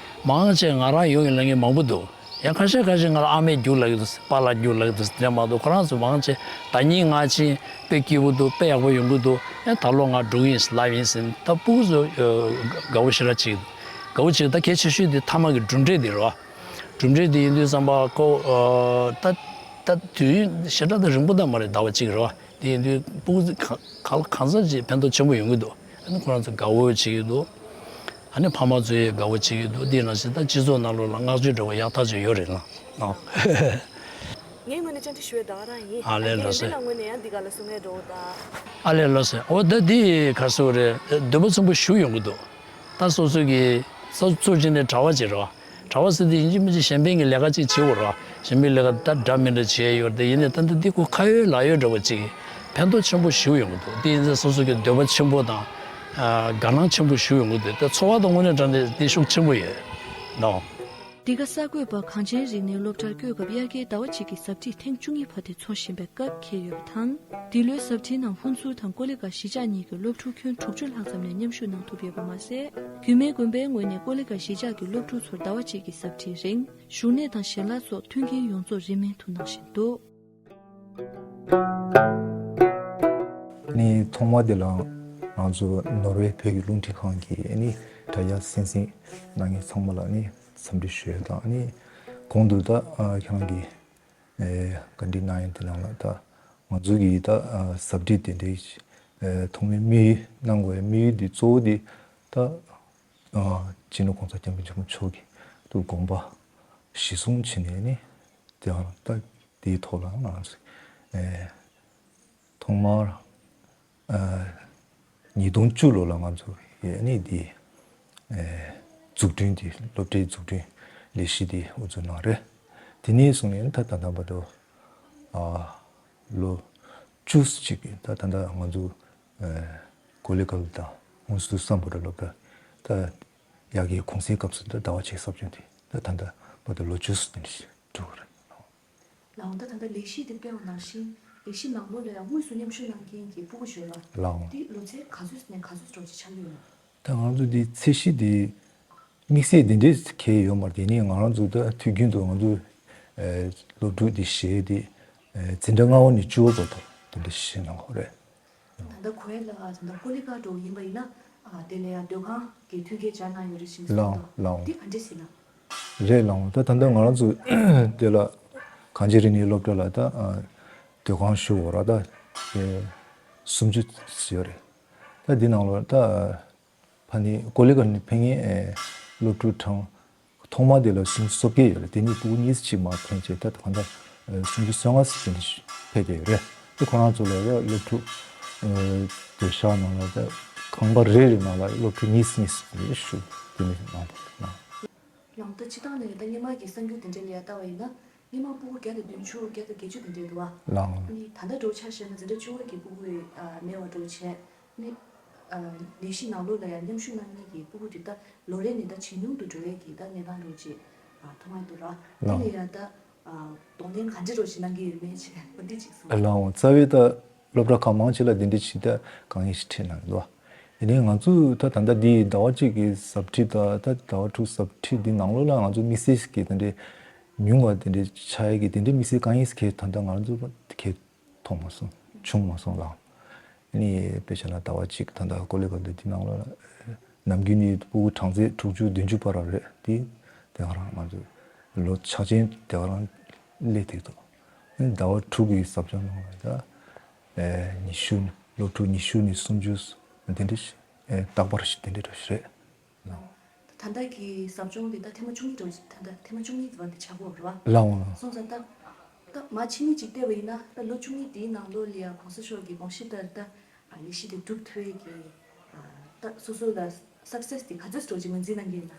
མང་ཆེ་ང་རང་ཡོང་ཡིན་ལབ་མཁན་མང་པོ་འདུག་ཡང་ཁ་ཤས་ཁ་ཤས་ང་ལ་ཨ་མས་རྒྱུགས་ལབ་ཀྱི་འདུག་པཱ་ལགས་རྒྱུགས་ལབ་ཀྱི་འདུག་དེ་མ་གཏོགས་ཁོ་རང་ཚོ་མང་ཆེ་ཟླ་ཉིན་ང་ཕྱིན་དཔེ་སྐྱིད་པོ་འདུག་དཔེ་ཡག་པོ་ཡོང་གི་འདུག་ཡང་ད་ལོ་ང་འགྲོ་གི་ཡིན་ལབ་ཡིན་ཟེར། ད་སྤུ་གུ་ཚོ་དགའ་བོ་ཞེ་དྲག་བྱེད་ཀྱི་འདུག་དགའ་བོ་བྱེད་ཀྱི་ད་གལ་ཆེ་ཤོས་དེ་མཐའ་མ་གི་གྲུབ་འབྲས་དེ་རེད་བ། གྲུབ་འབྲས་དེ་ཡིན་དུས་ཙམ་པ་ཁོ་ཨ་ད་ད་དུས་ཡུན་ཞེ་དྲག་ད་རིང་པོ་ད་མ་རེད། ཟླ་བ་གཅིག་རེད་བ། དེ་ཡིན་དུས་སྤུ་གུ་ག་ག་གང་འཚམ་ཅིག་ཕན་ཐོགས་ཆེན་པོ་ཡོང་གི་འདུག་ཨ་ནི་ཁོ་རང་ཚོ་དགའ་བོ་བྱེད་ཀྱི་འདུག་ཨ་ནི་ཕ་མ་ཚོ་ཡང་དགའ་བོ་བྱེད་ཀྱི་འདུག་དེ་ནང་བཞིན་ད་སྤྱི་ཚོགས་ནང་ལོགས་ལ་བསྔགས་བརྗོད་འདྲ་བོ་ཡག་ཐག་ཆོད་ཡོད་རེད་ལ། ཨོ། ངའི་ངོས་ནས་བཅར་འདྲི་ཞུ་བའི་ད་ག་རང་ཡིན། ཨ་ལས། ལགས་སོ། ངའི་ངོས་ནས་ཡང་འདི་ག་ལ་གསུང་ངེས་འདྲ་བོ་ད། ཨ་ལས། ལགས་སོ། འོ་ད་འདི་ག་རེ་ཟེར་དགོས་རེད། འདོད་པ་ཆེན་པོ་ཞེ་པོ་ཡོང་གི་འདུག་ད་སོ་སོ་གི་ས་ཚུར་ཕྱིན་ནས་གྲྭ་པ་ཅིག་རེད་བ། གྲྭ་པ་ཟེར་དུས་ཡིན་གཅིག་མིན་གཅིག་གཞན་ཕན་གྱི་ལས་ཀ་ཅིག་བྱེད་དགོས་རེད་བ། གཞན་ཕན་ལས་ཀ་ད་འདྲ་མི་འདྲ་བྱེད་ཡོད་རེད་དེ། ཡིན་ནའི་ད་ལྟ་འདི་ཁོ་ཁ་ཡོད་ལག་ཡོད་འདྲ་བོ་ཅིག་ཕན་ཐོགས་ཆེན་པོ་ཞེ་པོ་ཡོང་གི་འདུག་དེ་ཡིན་ཙང་སོ་སོ་གི་འདོད་པ་ཆེན་པོ་དང་། ཨ། དགའ་སྣང་ཆེན་པོ་ཞེ་པོ་ཡོང་གི་འདུག་ད་འཚོ་བ་དང་དངོས་གནས་དྲང་གནས་འདི་ཤུགས་ཆེན་པོ་ཡོད་ནོ། འདི་ག་གསར་འགོད་པ་གངས་ཅན་རིག་གནས་སློབ་གྲྭར་བསྐྱོད་སྐབས་དབྱར་ཁའི་ཟླ་བ་གཅིག་གི་ཟབ་ཁྲིད་ཐེངས་བཅུ་གཉིས་པ་དེ་འཚོགས་བཞིན་པའི་སྐབས་འཁེལ་ཡོད་པ་དང་། འདི་ལོའི་ཟབ་ཁྲིད་ནང་ཧུན་སུར་དང་ཀོ་ལི་གྷལ་གཞིས་ཆགས་གཉིས་ཀྱི་སློབ་ཕྲུག་ཁྱོན་དྲུག་ཅུ་ལྷག་ཙམ་ནས་མཉམ་ཞུགས་གནང་ཐུབ་ཡོད་པ་མ་ཟད། རྒྱུད་སྨད་དགོན་པའི་ངོས་ནས་ཀོ་ལི་གྷལ་གཞིས་ཆགས་ཀྱི་སློབ་ཕྲུག་ཚོར་ཟླ་བ་གཅིག་གི་ཟབ་ཁྲིད་རིང་བཞུགས་གནས་དང་ཞལ་ལག་སོགས་མཐུན་རྐྱེན་ཡོངས་རྫོགས་རིན་མེད་དུ་གནང་བཞིན་འདུག་ནི་ཐོག་མ་དེ་ལ་ང་ཚོ་ནོར་ཝེ་བོད་ཀྱི་རླུང་འཕྲིན་ཁང་གི་ནི་དྲ་རྒྱ་གསན་གཟིགས་གནང་མཁན་ཚང་མ་ལ་ནི་འཚམས་འདྲི་ཞུ་ཡ་དང་། ནི་གོང་དུ་ད་ཁྱེད་རང་གིས་བཀའ་འདྲི་གནང་ཡ་དེ་ནང་ལ་ད་ང་ཚོ་གི་ད་ཟབ་ཁྲིད་དེ་འདྲའི་ཐོག་མའི་དམིགས་ཡུལ་གནང་དགོས་ཡ་དམིགས་ཡུལ་དེ་གཙོ་བོ་དེ་ད། ཨ་སྤྱི་ནོར་གོང་ས་སྐྱབས་མགོན་ཆེན་པོ་མཆོག་གི་ཏུ་དགོངས་པ་གཞི་བཟུང་བྱས་ནས་ནི་དེ་ཡང་ད་དེའི་ཐོག་ལ་ང་ཚོས་ཨེ་ཐོག་མར་ཨ་ཉིས་སྟོང་བཅུ་ལོ་ལ་ང་ཚོ་ཨེ་ནི་དེ་ཨེ་འཛུགས་སྐྲུན་དེ་སློབ་གྲྭའི་འཛུགས་སྐྲུན་ལས་གཞི་དེ་དབུ་འཛུགས་གནང་རེད། དེ་ནས་བཟུང་ནས་ད་ད་ལྟ་བར་དུ་ཨ་ལོ་བཅུ་གཅིག་གི་ད་ད་ལྟ་ང་ཚོ་ཨེ་ཀོ་ལི་གྷལ་དང་ཧུན་སུར་སམ་བྷོ་ཊ་སློབ་གྲྭ་ད་ཡར་རྒྱས་གུང་སེང་སྐབས་སུ་ད་ཟླ་བ་གཅིག་ཟབ་སྦྱོང་དེ་ད་ད་ལྟ་བར་དུ་ལོ་བཅུ་ཙམ་དེ་འདྲ་ཞིག་འགྲོ་གི་རེད། ལགས་འོང་། ད་ད་ལྟ་ལས་གཞི་དེ་སྤེལ་བ་ནང་བཞིན་ལས་གཞི་ནང་ལོགས་ལ་ཡང་དངོས་སུ་མཉམ་ཞུགས་གནང་མཁན་གྱི་ཕྲུ་གུ་ཡོད་ལ། ལགས་འོང་། དེ་ལོ་ཚད་ག་ཚོད་ནས་ག་ཚོད་འགྲོ་ཅིག་ཆགས་ཀྱི་ཡོད་ན། ད་ང་ཚོ་འདི་ཚད་གཞི་འདི་དམིགས་བསལ་འདི་འདྲས་གལ་ཡོད་མ་རེད། དེ་ནས་ང་རང་ཚོ་ད་དུས་རྒྱུན་དུ་ང་ཚོ་ཨེ་སློབ་ཕྲུག་འདི་བཞེས་ཏེ་ཨེ་འཛིན་གྲྭ་ལྔ་པ་ནས་བཅུ་པ་བར་དུ་དེ་འདྲ་བཞེས་གནང་གི་རེད། ད་ལྟ་གོ་ཡ་ལ་ད་ལྟ་ཀོ་ལི་གྷལ་འདྲ་བོ་ཡིན་པ་ཡིན་ན་ཨ་དེ་ལ་ཡང་སྡོད་ཁང་གི་མཐུན་རྐྱེན་སྦྱར་གནང་ཡོད་རེད་ཤིང་ལགས་འོང་། ལགས་འོང་། དེ་ག་འདྲས་ཡིན་ན། རེད་ལགས་འོང་། ད་ད་ལྟ་ང་རང་ཚོ་དེ་ལ་གངས་ཅན་རིག་གནས་སློབ་གྲྭ་ལ་ད་ཨ་སྡོད་ཁང་ཞུ་བ་ར་ད་ཨེ་སུམ་ཅུ་ཡོད་རེད། ད་འདི་ནང་ལོགས་ད་ཕ་ནི་ཀོ་ལི་གྷལ་ནས་ཕེབས་མཁན་ཨེ་སློབ་ཕྲུག་གྲངས་ཐོག་མ་དེ་ལ་སུམ་ཅུ་སོ་བརྒྱད་ཡོད་རེད། དེ་ནས་ཕྲུ་གུ་གཉིས་ཅིག་མར་ཕེབས་བྱས་ད་གང་ལྟར་ཨེ་སུམ་ཅུ་སོ་ལྔ་ཙམ་དེ་འདྲ་ཕེབས་བསྡད་ཡོད་རེད། དེ་ཁོ་རང་ཚོ་ལ་ཡང་སློབ་ཕྲུག་ཨེ་སྡོད་ཤག་ནང་ལ་ད་ཁང་པ་རེ་རེ་ནང་ལ་སློབ་ཕྲུག་གཉིས་གཉིས་དེ་འདྲ་ཞུ་དེ་འདྲ་གནང་བསྡད་ཡོད། ལགས་འོང་། ད་སྤྱིར་བཏང་ནས་ད་སྔོན་མ་གི་གསར་འགྱུར་དེ་འདྲ་ལ་ཡ་ལྟ་བ་ཡིན་ན་སྔོན་མ་ཕྲུ་གུ་བརྒྱ་དང་བདུན་ཅུ་བརྒྱ་དང་བརྒྱད་ཅུ་དེ་འདྲ་འདུག་བ། ལགས་འོང་། ཨ་ནི་ད་ལྟ་འདྲ་བོ་ཆ་བཞག་ན་འཛིན་གྲྭ་བཅུ་པ་གི་ཕྲུ་གུ་ཨ་མེད་པ་འདྲ་བོ་བྱས་ནས་ཨ་ལས་གཞི་ནང་ལོགས་ལ་ཡང་མཉམ་ཞུགས་གནང་མཁན་གྱི་ཕྲུ་གུ་དེ་ད་ལོ་རེ་ནས་ད་ཇེ་ཉུང་དུ་འགྲོ་ཡས་ཀྱི་ད་གནས་སྟངས་འདྲ་བོ་ཅིག་ཨ་མཐོང་ཡ་འདུག་ར། དེ་ལགས་འོང་། ལ་ཡ་ད་ཨ་གདོང་ལེན་ག་འདྲ་འདྲ་བོ་ཞིག་གནང་གི་ཡོད་མེད་བྱས་འོ་འདི་ཅིག་གསུངས། ལགས་འོང་། རྩ་བའི་ད་སློབ་གྲྭ་ཁག་མང་ཆེ་ལ་འདི་འདྲ་ཞིག་ད་དཀའ་ངལ་ཞིག་འཕྲད་གནང་གི་འདུག་བ། ཡིན་ནའི་ང་ཚོས་ད་ད་ལྟ་འདི་ཟླ་བ་གཅིག་གི་ཟབ་ཁྲིད་དང་ད་ཟླ་བ་དྲུག་ཟབ་ཁྲིད་འདི་ནང་ལོགས་ལ་ང་ཚོ་དམིགས་བསལ་གྱི་དེ་འདྲའི་ཉུང་བ་དེ་འདྲའི་ཆགས་ཡས་ཀྱི་དེ་འདྲའི་དམིགས་བསལ་དཀའ་ངལ་གྱི་ད་ལྟ་ང་ཚོ་གི་མཐོང་མ་སོང་། བྱུང་མ་སོང་ལགས། ཨ་ནི་དཔེ་བྱས་ན་ཟླ་བ་གཅིག་ད་ལྟ་ཀོ་ལི་གྷལ་དུ་འདི་ནང་ལོགས་ལ་ནམ་རྒྱུན་ནི་ཕྲུ་གུ་གྲངས་ཚད་དྲུག་ཅུ་བདུན་ཅུ་བར་རེད། དེ་དེ་ག་རང་ང་ཚོ་ལོ་ཆ་ཆེན་དེ་ག་རང་སླེབས་ཐུབ་འདུག་ཨ་ནི་ཟླ་བ་དྲུག་གི་ཟབ་སྦྱོང་ནང་ལ་ད་ཨེ་ཉི་ཤུ་ནི་སློབ་ཕྲུག་ཉི་ཤུ་ནས་སུམ་ཅུ་དེ་འདྲ་ཞིག་ཨེ་རྟག་པར་ཞིག་དེ་འདྲ་འདྲ་ཞིག་རེད། ད་ལྟ་གི་ཟབ་སྦྱོང་དེ་ད་ཐེངས་མ་བཅུ་གཉིས་འགྲོ་ད་ལྟ་ཐེངས་མ་བཅུ་གཉིས་བར་དུ་ཆགས་ཀྱི་ཡོད་རེད་བ། ལགས་འོང་། སོང་ཙང་ད་ད་མ་ཕྱི་ཉིན་གཅིག་བལྟས་པ་ཡིན་ན་ད་ལོ་བཅུ་གཉིས་དེའི་ནང་ལོགས་ལ་ཡ་གོང་ས་མཆོག་གི་དགོངས་གཞི་ལྟར་ད་ལས་གཞི་དེ་འགྲུབ་ཐུབ་ཡས་ཀྱི་ད་སོ་སོ་ལ་སག་སེ་སི་དེ་ག་ཚོད་འགྲོ་ཅིག་ངོས་འཛིན་གནང་གི་ཡིན་ན།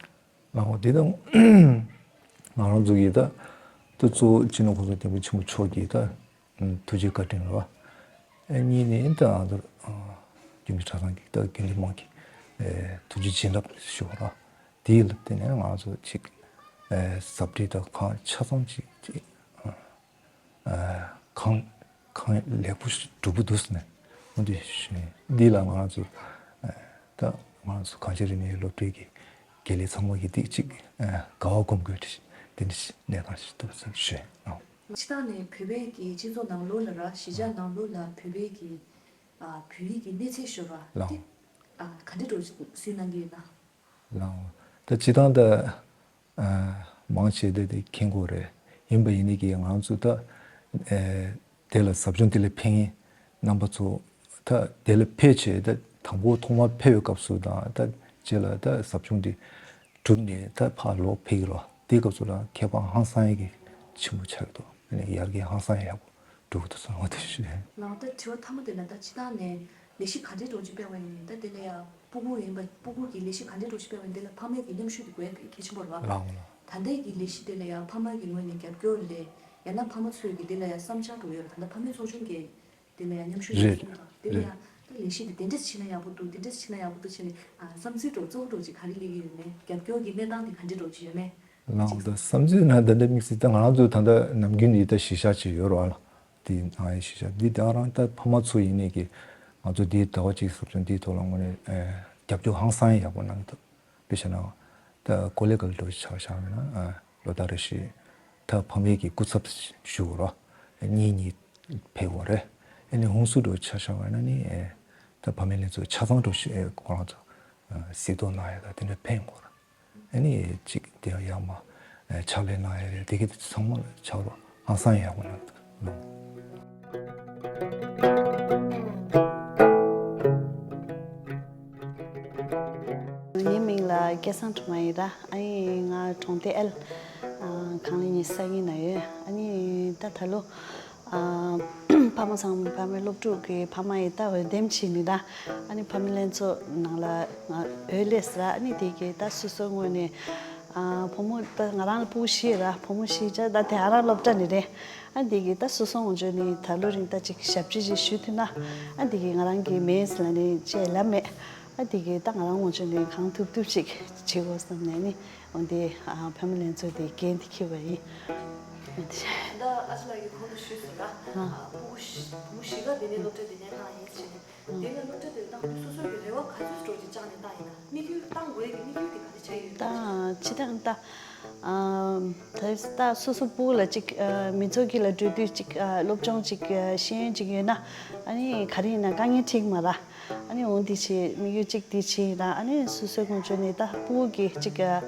ལགས་འོང་། དེ་ད་ང་རང་ཚོ་གི་ད་ད་གཙོ་བོ་སྤྱི་ནོར་གོང་ས་སྐྱབས་མགོན་ཆེན་པོ་མཆོག་གི་ད་ཐུགས་རྗེ་བཀའ་དྲིན་རེད་བ། ཨེ་གཉིས་ནས་ད་ང་ཚོ་རྒྱུན་མི་གྲྭ་ཚང་གི་ད་དགེ་འདུན་དམངས་ཀྱི་ཨེ་ཐུགས་རྗེ་བྱིན་རླབས་ཞུ་བ་ར། དེའི་ལ་བརྟེན་ནས་ང་ཚོ་ཅིག་ཨེ་ཟབ་ཁྲིད་ད་གང་ཆ་ཚང་ཅིག་ཅིག་ཨེ་གང་གང་ལེགས་པོ་ཞིག་འགྲུབ་པོ་འདུག་ཟེར་ནས་འོ་འདི་ཞུ་ནས་འདི་ལ་ང་ཚོ་ཨེ་ད་ང་ཚོ་གངས་ཅན་རིག་གནས་སློབ་གྲྭའི་གི་དགེ་ལས་ཚང་མ་གི་ཏིག་ཅིག་ཨེ་དགའ་བ་སྒོམ་དགོས་དེ་འདྲ་ཞིག་གནས་སྟངས་ཤིག་འདུག་ཟེར་ཞུ་ཨེ། སྤྱིར་བཏང་ནས་བོད་པའི་གི་སྤྱི་ཚོགས་ནང་ལོགས་ལ་ར་གཞིས་ཆགས་ནང་ལོགས་ལ་བོད་པའི་གི་ཨ་བོད་ཡིག་གི་གནས་ཚད་ཤོར་བ་ལགས། དེ་ཨ་ག་འདྲ་འགྲོ་གཟིགས་གནང་གི་ཡོད་ན། ལགས། ད་སྤྱིར་བཏང་ད་ཨ་མང་ཆེ་དེ་དེ་མཁྱེན་གྱི་ཡོད་རེད། ཡིན་པ་ཡིན་ནའི་གི་ང་ཚོ་ད་ཨེ་དེ་ལ་ཟབ་སྦྱོང་དེ་ལ་ཕེབས་མཁན་རྣམ་པ་ཚོ་ད་དེ་ལ་ཕེབས་བྱས་ད་དང་པོ་ཐོག་མར་ཕེབས་པའི་སྐབས་སུ་དང་ད་རྗེས་ལ་ད་ཟབ་སྦྱོང་དེ་གྲུབ་ནས་ད་ཕར་ལོག་ཕེབས་ཀྱི་རེད། དེའི་སྐབས་སུ་ལ་ཁྱད་པར་ཧང་སང་ཡས་ཀྱི་ཆེན་པོ་ཆགས་ཀྱི་འདུག་ཨ་ནི་ཡར་རྒྱས་ཧང་སང་ཡག་པོ་འགྲོ་གི་འདུག་བསམ་པ་དེ་ཞུ་ཡིན། ལགས། ད་དྲི་བ་མཐའ་མ་དེ་ལ་ད་སྤྱིར་བཏང་ནས་ལས་གཞི་ག་འདྲའི་འདྲ་བོ་ཅིག་སྤེལ་བ་ཡིན་ནའི་ད་དེ་ལ་ཡང་ཕྲུ་གུ་ཡིན་པ་ཕྲུ་གུ་གི་ལས་གཞི་ག་འདྲའི་འདྲ་བོ་ཅིག་སྤེལ་བ་ཡིན་དེ་ལ་ཕ་མའི་གི་མཉམ་ཞུགས་དེ་དགོས་ཡ་གལ་ཆེན་པོ་རེད་བ། ལགས་འོང་ལགས། ད་ལྟའི་གི་ལས་གཞི་དེ་ལ་ཡང་ཕ་མ་གི་ངོས་ནས་རྒྱབ་སྐྱོར་ལས་ཡང་ན་ཕ་མ་ཚོས་གི་དེ་ལ་ཡང་བསམ་འཆར་འདྲ་བོ་ཡོད་རེད། ད་ལྟ་ཕ་མའི་ཚོགས་ཆུང་གི་དེ་ལ་ཡང་མཉམ་ཞུགས་རེད། གསུངས་དང་དེ་ལ་རེད། ཡང་ད་ལས་གཞི་དེ་དེ་འདྲས་བྱས་ན་ཡག་པོ་འདུག་དེ་འདྲས་བྱས་ན་ཡག་པོ་འདུག་བྱས་ནས་ཨ་བསམ་ཚུལ་འདྲ་བོ་གཙོ་བོ་འདྲ་བོ་ཅིག་ག་རེ་སླེབས་ཀྱི་ཡོད་མེད། རྒྱབ་སྐྱོར་གྱི་གནས་སྟངས་དེ་ག་འདྲས་འདྲ་བོ་ཅིག་ཡོད་མེད། ལགས་འོང་། ད་བསམ་ཚུལ་ན་ད་ལྟ་དམིགས་བསལ་ད་ང་རང་ཚོ་ད་ལྟ་ནམ་རྒྱུན་ནས་ད་གཞིས་ཆགས་ཅིག་ཡོད་རེད་བ་ལ། དེ་ནང་ཡང་གཞིས་ཆགས་འདི་ད་རང་ད་ཕ་མ་ཚོ་ཡིན་ནའི་གི་ང་ཚོ་འདིའི་ཟླ་བ་གཅིག་ཟབ་སྦྱོང་འདིའི་ཐོག་ལ་དངོས་གནས་ཨེ་རྒྱབ་སྐྱོར་ཧང་སང་ཡག་པོ་གནང་གི་འདུག་དཔེ་བྱས་ན་ད་ཀོ་ལི་གྷལ་འདྲ་བོ་ཆ་བཞག་ན་ཨ་ལོ་ལྟར་རེ་བཞིན་ད་ཕ་མའི་གི་སྐུ་ཚབ་ཞུ་དགོས་རེད། གཉིས་གཉིས་ཕེབས་དགོས་རེད། ཨ་ནི་ཧུན་སུར་འདྲ་བོ་ཆ་བཞག་པ་ཡིན་ན་ནི་ཨེ་ད་ཕ་མའི་ལྷན་ཚོགས་ཆ་ཚང་འདྲ་བོ་ཞིག་ཨེ་ཁོ་རང་ཚོ་ཨ་གཟིགས་རྟོག་གནང་ཡ་ད་དེ་འདྲ་ཕེབས་དགོས་རེད། ཨ་ནི་གཅིག་དེ་ཡང་ཡག་མ་ཨེ་ཕྱག་ལས་གནང་ཡ་རེད། དེ་གི་ཚང་མ་ལ་ཕྱག་རོགས་ཧང་སང་ཡག་པོ་གནང་འདུག་ངའི་མིང་ལ་ སྐལ་བཟང་སྒྲོལ་མ་ཡིན་ར། ཨ་ནི་ང་གྲོང་སྡེ་ཨེལ་ཁང་ལི་ཉི་ཤུ་རྩ་གཉིས་ན་ཡོད། ཨ་ནི་ད་ད་ལོ་ཕ་མ་ཚང་མ་ཕ་མའི་སློབ་ཕྲུག་གི་ཕ་མ་ཡི་ད་འོས་འདེམས་བྱས་ནི་ད། ཨ་ནི་ཕ་མ་ལྷན་ཚོགས་ནང་ལ་ང་འོས་སླེབས་ར། ཨ་ནི་དེ་གི་ད་སོ་སོའི་ངོས་ནས་ཕོ་མོ་ད་ང་རང་ལ་ཕྲུ་གུ་བཞི་ར། ཕོ་མོ་བཞི་ཆ་ད་དེ་ཨ་རང་སློབ་གྲྭ་ནི་རེད། ཨ་འདི་གི་ད་སོ་སོ་ངོ་ཅོ་ནི་ད་ལོ་རིང་ད་ཅིག་ཞབས་ཕྱི་ཅིག་ཞུ་ཐུབ་ན། ཨ་འདི་གི་ང་རང་གི་མེས་ལ་ནི་ཅེས་ལབ་མེད། ཨ་འདི་གི་ད་ང་རང་ངོ་ཅོ་ནི་གང་ཐུབ་ཐུབ་ཅིག་བྱེད་དགོས་བསམ་ནས་ནི། འོ་འདི་ཕ་མ་ལྷན་ཚོགས་འདི་འགན་འདི་འཁྱེར་བ་ཡིན། ད་ཨ་ཅག་ལགས་ཀྱིས་གོང་དུ་ཞུས་སོང་ལ། ཕྲུ་གུ་བཞི་ཕྲུ་གུ་བཞི་ག་འདི་ནས་སློབ་གྲྭ་འདི་ནས་གནང་ཡིན་ཟེར་ནས། དེ་ལ་སློབ་གྲྭ་དེར་བཏང་དུས་སོ་སོའི་གི་རེ་བ་ག་ཚོད་འགྲོ་ཅིག་བཅངས་ནས་བཏང་ཡིན་ན། དམིགས་ཡུལ་བཏང་དགོས་ཀྱི་དམིགས་ཡུལ་དེ་ག་རེ་ཆགས་ཡོད་ད། ད་སྤྱིར་བཏང་ད་ཨ་ད་ད་སོ་སོ་ཕྲུ་གུ་ལ་ཅིག་ཨ་མི་ཚོགས་ཀྱི་ལ་འགྲོ་དུས་ཅིག་ཨ་སློབ་སྦྱོང་ཅིག་ཨ་ཤེས་ཡོན་ཅིག་ཡོད་ན། ཨ་ནི་ག་རེ་ཡིན་ན་དཀའ་ངལ་འཕྲད་ཀྱི་མ་རེད། ཨ་ནི་འོ་འདི་བྱེད་དམིགས་ཡུལ་གཅིག་འདི་བྱེད་ཡིན་ན། ཨ་ནི་སོ་སོའི་ངོ་ཅོ་ནས་ད་ཕྲུ་གུ་གི་ཅིག་ཨ་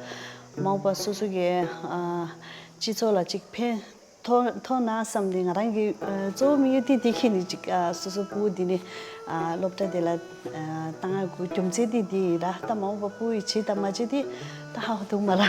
མ་འོངས་པ་སོ་སོ་གི་ཨ་སྤྱི་ཚོགས་ལ་ཅིག་ཕན་ཐོགས་ཐོགས་ན་བསམ་ནས། ང་རང་གི་ཨ་གཙོ་བོ་དམིགས་ཡུལ་དེ་དེ་ཁྱེད་ནི་ཅིག་ཨ་སོ་སོ་ཕྲུ་གུ་འདི་ནི་ཨ་སློབ་གྲྭ་དེ་ལ་ཨ་བཏང་ཡག་གི་རྒྱུ་མཚན་དེ་དེ་ཡིན་ར། ད་མ་འོངས་པ་ཕྲུ་གུ་ཡི་བྱེད་དང་མ་བྱེད་དེ་ད་ཧ་གོ་ཐུབ་མ་ར།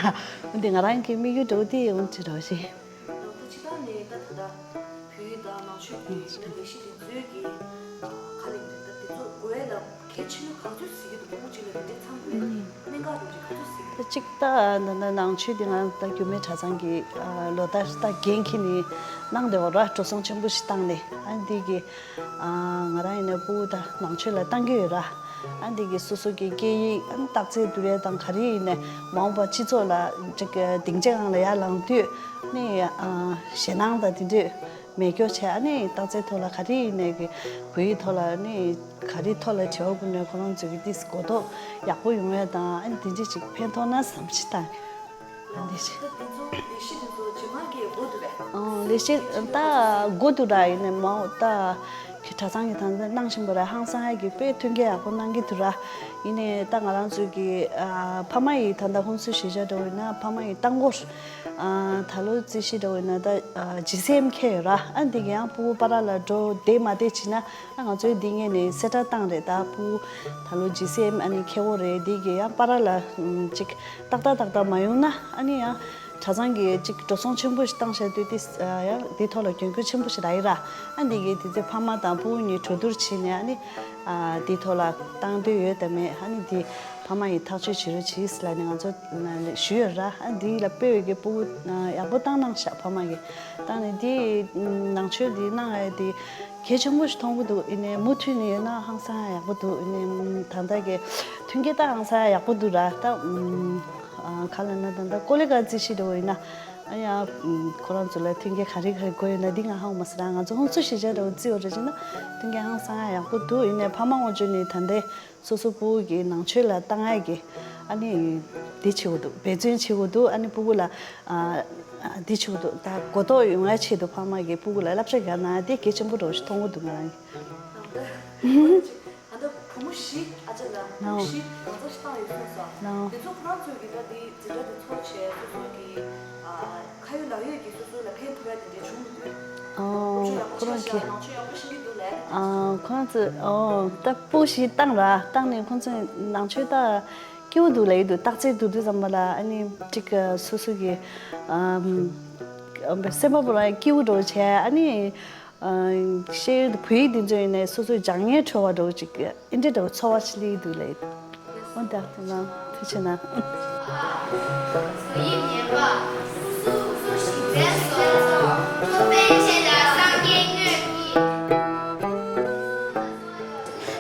འོན་ཏེ་ང་རང་གི་དམིགས་ཡུལ་འདྲ་བོ་དེ་འོན་ཏེ་ར་ཞིག་ད་ཅི་ད་ནི་ད་ད་ད་བོད་ཡིག་དང་ནང་ཆོས་ཀྱི་ད་ལས་གཞི་དེ་ཚོའི་གི་ཨ་ག་ལེན་དེ་ད་དེ་ཚོ་དགོས་ཡ་ལ་གལ་ཆེ་ཤོས་ག་ཚོད་ཟེར་གྱི་འདུག་ཕྲུ་གུ་གཅིག་ལ་དེ་འདྲའི་ཚང་དགོས་ཡ་དེ་གནད་འགག་འདྲ་བོ་ཅིག་ག་ཚོད་ཟེར་གྱི་འདུག་ད་གཅིག་ད་ད་ད་ནང་ཆོས་དེ་ང་ད་རྒྱུད་སྨད་གྲྭ་ཚང་གི་ཨ་ལོ་ལྟར་ད་འགན་འཁྱེར་ནས་གནང་བསྡད་པ་ར། འགྲོ་སོང་ཆེན་པོ་ཞིག་བཏང་ནས། ཨ་འདི་གི་ཨ་ང་རང་ཡིན་ན་ཕྲུ་གུ་ད་ནང་ཆོས་ལ་བཏང་གི་ཡོད་ར། ཨ་འདི་གི་སོ་སོ་གི་སྐད་ཡིག་ཨ་རྟགས་རྩལ་བསྡུར་ཡ་དང་ག་རེ་ཡིན་ནའི་མ་འོངས་པ་སྤྱི་ཚོགས་ལ་ཅིག་སྡིངས་ཆ་སྒང་ལ་ཡར་ལངས་དུས་ནི་ཨ་ཞེད་སྣང་དང་དེ་འདྲས་མེད་སྐྱོ་བྱས། ཨ་ནི་རྟགས་རྩལ་ཐོག་ལ་ག་རེ་ཡིན་ནའི་གི་བོད་ཡིག་ཐོག་ལ་ནི་ག་རེ་ཐོག་ལ་བྲེལ་བ་ཀུན་ནས་ཁོ་རང་ཚོའི་གི་ཏིས་གོ་རྟོགས་ཡག་པོ་ཡོང་ཡ་དང་། ཨ་ནི་དེ་འདྲས་ཅིག་ཕན་ཐོགས་ན་བསམ་ཞིག་བཏང་། ཨ་འདི་ཞིག་ད་དེ་ཚོ་ལས་གཞི་དེ་ཚོ་རྗེས་མ་གི་འགོ་འདུག་པས། ཨང་ལས་གཞི་ད་འགོ་འདུག་ར། ཡིན་ནའི་མ་འོངས་ད་ཁྱེད་གྲྭ་ཚང་གི་ད་ལྟ་གནང་བཞིན་པ་ར། ཧང་སང་ཡ་གི་དཔེ་མཐུན་རྐྱེན་ཡག་པོ་གནང་གི་འདུག་ར། ཡིན་ནའི་ད་ང་རང་ཚོའི་གི་ཨ་ཕ་མ་ཡི་ད་ལྟ་ཧུན་སུར་གཞིས་ཆགས་འདྲ་བོ་ཡིན་ན་ཕ་མ་ཡི་རྟ་མགོར་ཨ་ད་ལོ་རྩིས་གཞི་འདྲ་བོ་ཡིན་ན་ད་ཨ་ཇི་སི་ཨེམ་འཁེལ་ཡོད་ར། ཨ་འདི་གི་ཡང་ཕྲུ་གུ་པ་ར་ལ་འགྲོ་བདེ་མ་བདེ་བྱས་ན། ཨ་ང་ཚོའི་འདི་ངོས་ནས་གསལ་བསྒྲགས་བཏང་རེད། ད་ཕྲུ་གུ་ད་ལོ་ཇི་སི་ཨེམ་ཨ་ནི་འཁེལ་གྱི་རེད། འདི་གི་ཡང་པ་ར་ལ་ཅིག་ཏག་ཏག་ཏག་ཏག་མ་ཡོང་ན། ཨ་ནི་ཡང་གྲྭ་ཚང་གིས་ཅིག་འགྲོ་སོང་ཆེན་པོ་ཞིག་བཏང་བཞག་དུས་དེ་ཡང་འདི་ཐོག་ལ་གྱོང་གུད་ཆེན་པོ་ཞིག་རག་གི་ར། ཨ་འདི་གི་དེ་ཚོའི་ཕ་མ་དང་ཕྲུ་གུ་གཉིས་གྲོས་བསྡུར་བྱས་ནས། ཨ་ནི་ཨ་འདི་ཐོག་ལ་བཏང་འདོད་ཡོད་དམ་མེད། ཨ་ནི་འདི་ཕ་མ་ཡིས་ཐག་གཅོད་བྱེད་རོགས་གྱིས་ལབ་ནས་ང་ཚོ་ཞུས་ཡོད་ར། ཨ་འདི་ལ་དཔེ་ཡོད་ཀྱི་ཕྲུ་གུ་ཡག་པོ་བཏང་གནང་ཤག་ཕ་མ་གིས་བཏང་ནས། འདི་ནང་ཆོས་འདི་གནང་ཡ་དེ་གལ་ཆེན་པོ་ཞིག་མཐོང་གི་འདུག་ཡིན་ནའི་མུ་མཐུད་ནས་ཡོད་ན་ཧང་སང་ཡག་པོ་འདུག་ཡིན་ནའི་ད་ལྟ་གི་མཐུན་རྐྱེན་ད་ཧང་སང་ཡག་པོ་འདུག་ར། ད་ཨ་ག་ལབ་ན་ད་ལྟ་ཀོ་ལི་གྷལ་རྩིས་གཞི་འདྲ་བོ་ཡིན་ན། ཨ་ཡ་ཁོ་རང་ཚོ་ལ་མཐུན་རྐྱེན་ག་རེ་ག་རེ་དགོས་ཡོད་ན་འདི་ང་ཧ་གོ་མ་སོང་ར། ང་ཚོ་ཧུན་སུར་གཞིས་ཆགས་འདྲ་བོ་རྩིས་པ་རེད་བྱས་ན་མཐུན་རྐྱེན་ཧང་སང་ཡག་པོ་འདུག་ཡིན་ནའི་ཕ་མ་ངོ་ཅོ་ནས་ད་ལྟའི་སོ་སོ་ཕྲུ་གུ་གི་ནང་ཆོས་ལ་བཏང་ཡས་ཀྱི་ཨ་ནི་འདི་བྱེད་དགོས་འདུག་འབད་བརྩོན་བྱེད་དགོས་འདུག་ཨ་ནི་ཕྲུ་གུ་ལ་ཨ་འདི་བྱེད་དགོས་འདུག་ད་གོ་རྟོགས་ཡོང་ཡ་ཆེད་དུ་ཕ་མ་གིས་ཕྲུ་གུ་ལ་བསླབ་བྱ་རྒྱག་ན་དེ་གལ་ཆེན་པོ་འདྲ་བོ་ཞིག་མཐོང་གི་འདུག་ང་རང་གིས། ད་ལྟ་བུ་མོ་བཞི་ཨ་ཅག་ལ་བུ་མོ་བཞི་གང་ཚོ་ཞིག་བཏང་ཡོད་གསུངས་སོང་། ལའོ། དེ་ཚོ་ཁོ་རང་ཚོས་ཀྱི་ད་དེ་འཛིན་གྲྭ་དེ་ཚོ་བྱས་སོ་སོ་གི་ཨ་ཁ་ཡོད་ལག་ཡོད་ཀྱི་སོ་སོ་ལ་ཕན་ཐོགས་ཡ་དེ་འདྲ་བྱུང་མི་འདུག་ཨོ། སློབ་སྦྱོང་ཡག་པོ་ཁོ་རང་བྱས་ཤག་གི་ནང་ཆོས་ཡག་པོ་ཤེས་ཀྱི་འདུག་ལབ་ཡ་དེ་འདྲ། ཨ་ཁོ་རང་ཚོས་ཨོ་ད་བུ་བཞི་བཏང་ར། བཏང་ནས་ཁོ་ཚོས་ནང་ཆོས་ད་སྐྱིད་པོ་འདུག་ལབ་ཀྱི་འདུག་རྟགས་རྩལ་བསྡུར་དུས་ཙམ་པ་ལ་ཨ་ནི་ཅིག་སོ་སོ་གི་ཨམ་སེམས་པ་པོ་རང་སྐྱིད་པོ་འདྲ་བོ་བྱས། ཨ་ནི་ཨ་ཤེས་ཡོན་བོད་ཡིག་འདི་ཚོ་ཡིན་ནའི་སོ་སོའི་སྦྱང་ཡས་འཕྲོ་བ་འདྲ་བོ་ཅིག་ཨེ་འདྲ་འདྲ་བོ་ཚོར་བ་ཞིག་སླེབས་འདུག་ལབ་ཀྱི་འདུག་འོ་ད་དེ་ན་ཐུགས་རྗེ་གནང་།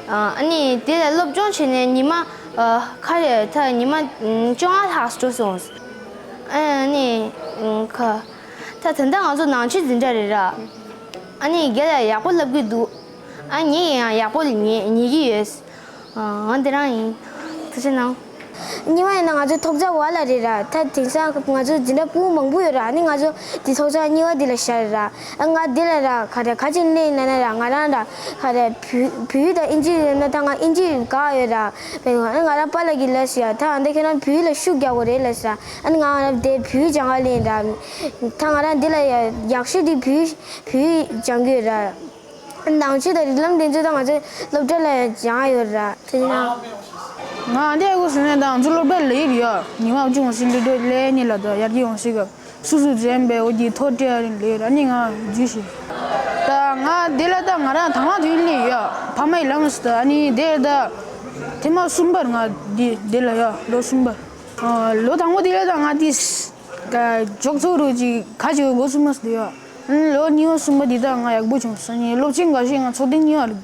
ཨ་ནི་དེ་ལ་སློབ་སྦྱོང་བྱས་ནས་ཉི་མ་ཨ་ཁ་རེ་ད་ཉི་མ་བཅོ་ལྔ་ལྷག་འགྲོ་སོང་། ཨ་ནི་ཁ་ད་ད་ལྟ་ང་ཚོ་ནང་ཆོས་འཛིན་གྲྭ་རེད་ར། ཨ་ནི་རྒན་ལགས་ཡག་པོ་བསླབ་ཀྱི་འདུག་ཨ་ངས་ཡང་ཡག་པོ་ཉན་ཉན་གྱི་ཡོད། ཨ་འདི་རང་ཡིན། ཐུགས་རྗེ་གནང་། གཉིས་པ་ཡིན་ན་ང་ཚོ་ཐོག་བརྩེགས་བར་ལ་རེད་ར། ད་དེང་སང་ང་ཚོ་འཛིན་གྲྭ་ཕྲུ་གུ་མང་པོ་ཡོད་ར། ཨ་ནི་ང་ཚོ་འདི་ཐོག་བརྩེགས་གཉིས་པ་འདི་ལ་བཞག་རེད་ར། ཨ་ང་འདི་ལ་ར་ག་རེ་ག་ཅིག་གནས་ཡིན་ན་ན་ར་ང་རང་ར་ག་རེ་བོད་བོད་ཡིག་དང་ཨིན་ཇི་ཡོད་ན་ད་ང་ཨིན་ཇི་དགའ་ཡོད་ར། བས་ང་ང་རང་པཱ་ལགས་ཀྱིས་ལབ་ཤག་ད་ཨ་འདི་ཁྱེད་རང་བོད་ཡིག་ལ་ཤུགས་རྒྱག་དགོས་རེད་ལབ་ཤག་ཨ་ནི་ང་ང་རང་དེ་བོད་ཡིག་སྦྱང་ག་སླེབས་ཡིན་ར། ད་ང་རང་འདི་ལ་ཡག་ཤོས་འདི་བོད་ཡིག་བོད་ཡིག་སྦྱང་གི་ཡོད་ར། ནང་ཆོས་དང་རིགས་ལམ་དེ་ཚོ་ད་ང་ཚོ་སློབ་གྲྭ་ལ་སྦྱང་ཡོད་ར། དེ་ནང་ ང་འདི་ཨ་ཁུ་ཟེར་ནས་དང་ཚུར་སློབ་གྲྭ་ལས་ཡོད། ཉི་མ་བཅུ་ང་ཟིན་ལི་འགྲོ་ལས་ནི་ལ་དང་ཡར་གྱི་ཡོང་ཤིག་ག་སུ་སུ་འཛེམ་པའི་འོ་གྱི་ཐོ་ཏྲི་ཨ་རིན་ལས་ར་ནི་ང་འཇུ་ཤི། ད་ང་འདི་ལ་ད་ང་རང་དང་མ་དུས་ལས་ཡོད། ཕ་མའི་ལམ་སི་ད་ཨ་ནི་དེ་ད་ཐེངས་མ་གསུམ་པར་ང་འདི་འདི་ལ་ཡོད་ལོ་གསུམ་པར། ལོ་དང་པོ་དེ་ལ་ད་ང་དེ་ཇོག་ཚོགས་རུ་ཅིག་ཁ་ཅིག་འགོ་གསུམ་མ་སི་དེ་ཡོད། ལོ་གཉིས་པ་གསུམ་པ་འདི་དག་ང་ཡག་པོ་བྱུང་སོང་ནི་སློབ་ཆེན་འགའ་ཤས་ང་ཚོགས་ཐེངས་གཉིས་པ་རེད།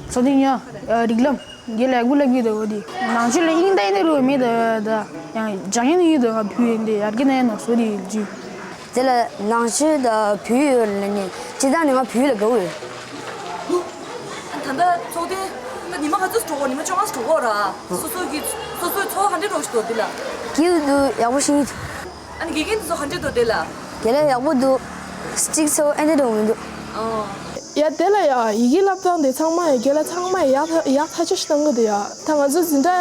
ཚོགས་ཐེངས་གཉིས་པ་རིགས་ལམ་འདི་ལ་ཡག་པོ་བསླབ་ཀྱི་འདུག་འོ་དེ་ནང་ཆོས་ལ་དབྱིངས་ལྟ་ཡིན་ནི་རུ་མེད་ད་ད་ཡང་སྦྱང་ཡིན་ཡིན་འདུག་ང་བུ་ཡིན་དེ་ཡར་གི་ན་ཡང་ནོར་སོ་དེ་ཡིན་ཅི། དེ་ལ་ནང་ཆོས་དང་བུ་ཡོད་ལ་ནི་སྤྱི་བཏང་ནི་ང་བུ་ལ་དགའ་བོ་ཡོད། ད་ལྟ་ཚོགས་ཐེངས་ད་ཉི་མ་ག་ཚོད་འགྲོ་གོ་ཉི་མ་བཅོ་ལྔ་འགྲོ་གོ་ར་སོ་སོ་གི་སོ་སོའི་འཚོ་བ་ག་འདྲས་འགྲོ་ཞིག་འདུག་འདི་ལ། སྐྱིད་འདུག་ཡག་པོ་ཞིག་ཨ་ནི་དགེ་རྒན་དེ་ཚོ་ག་འདྲས་འདུག་འདི་ལ། དེ་ལ་ཡག་པོ་འདུག་སྤྱི་ཚོགས་ཨེ་འདྲས་འགྲོ་མི་འདུག་ཨོ། ཡ་དེ་ལ་ཡ་ཡི་གེ་བསླབ་སྟངས་དེ་ཚང་མ་ཡ་རྒན་ལགས་ཚང་མ་ཡ་ཡག་ཐག་ཡག་ཐག་ཆོད་ཞིག་གཏོང་གི་འདུག་ཡ། ད་ང་ཚོ་འཛིན་གྲྭ་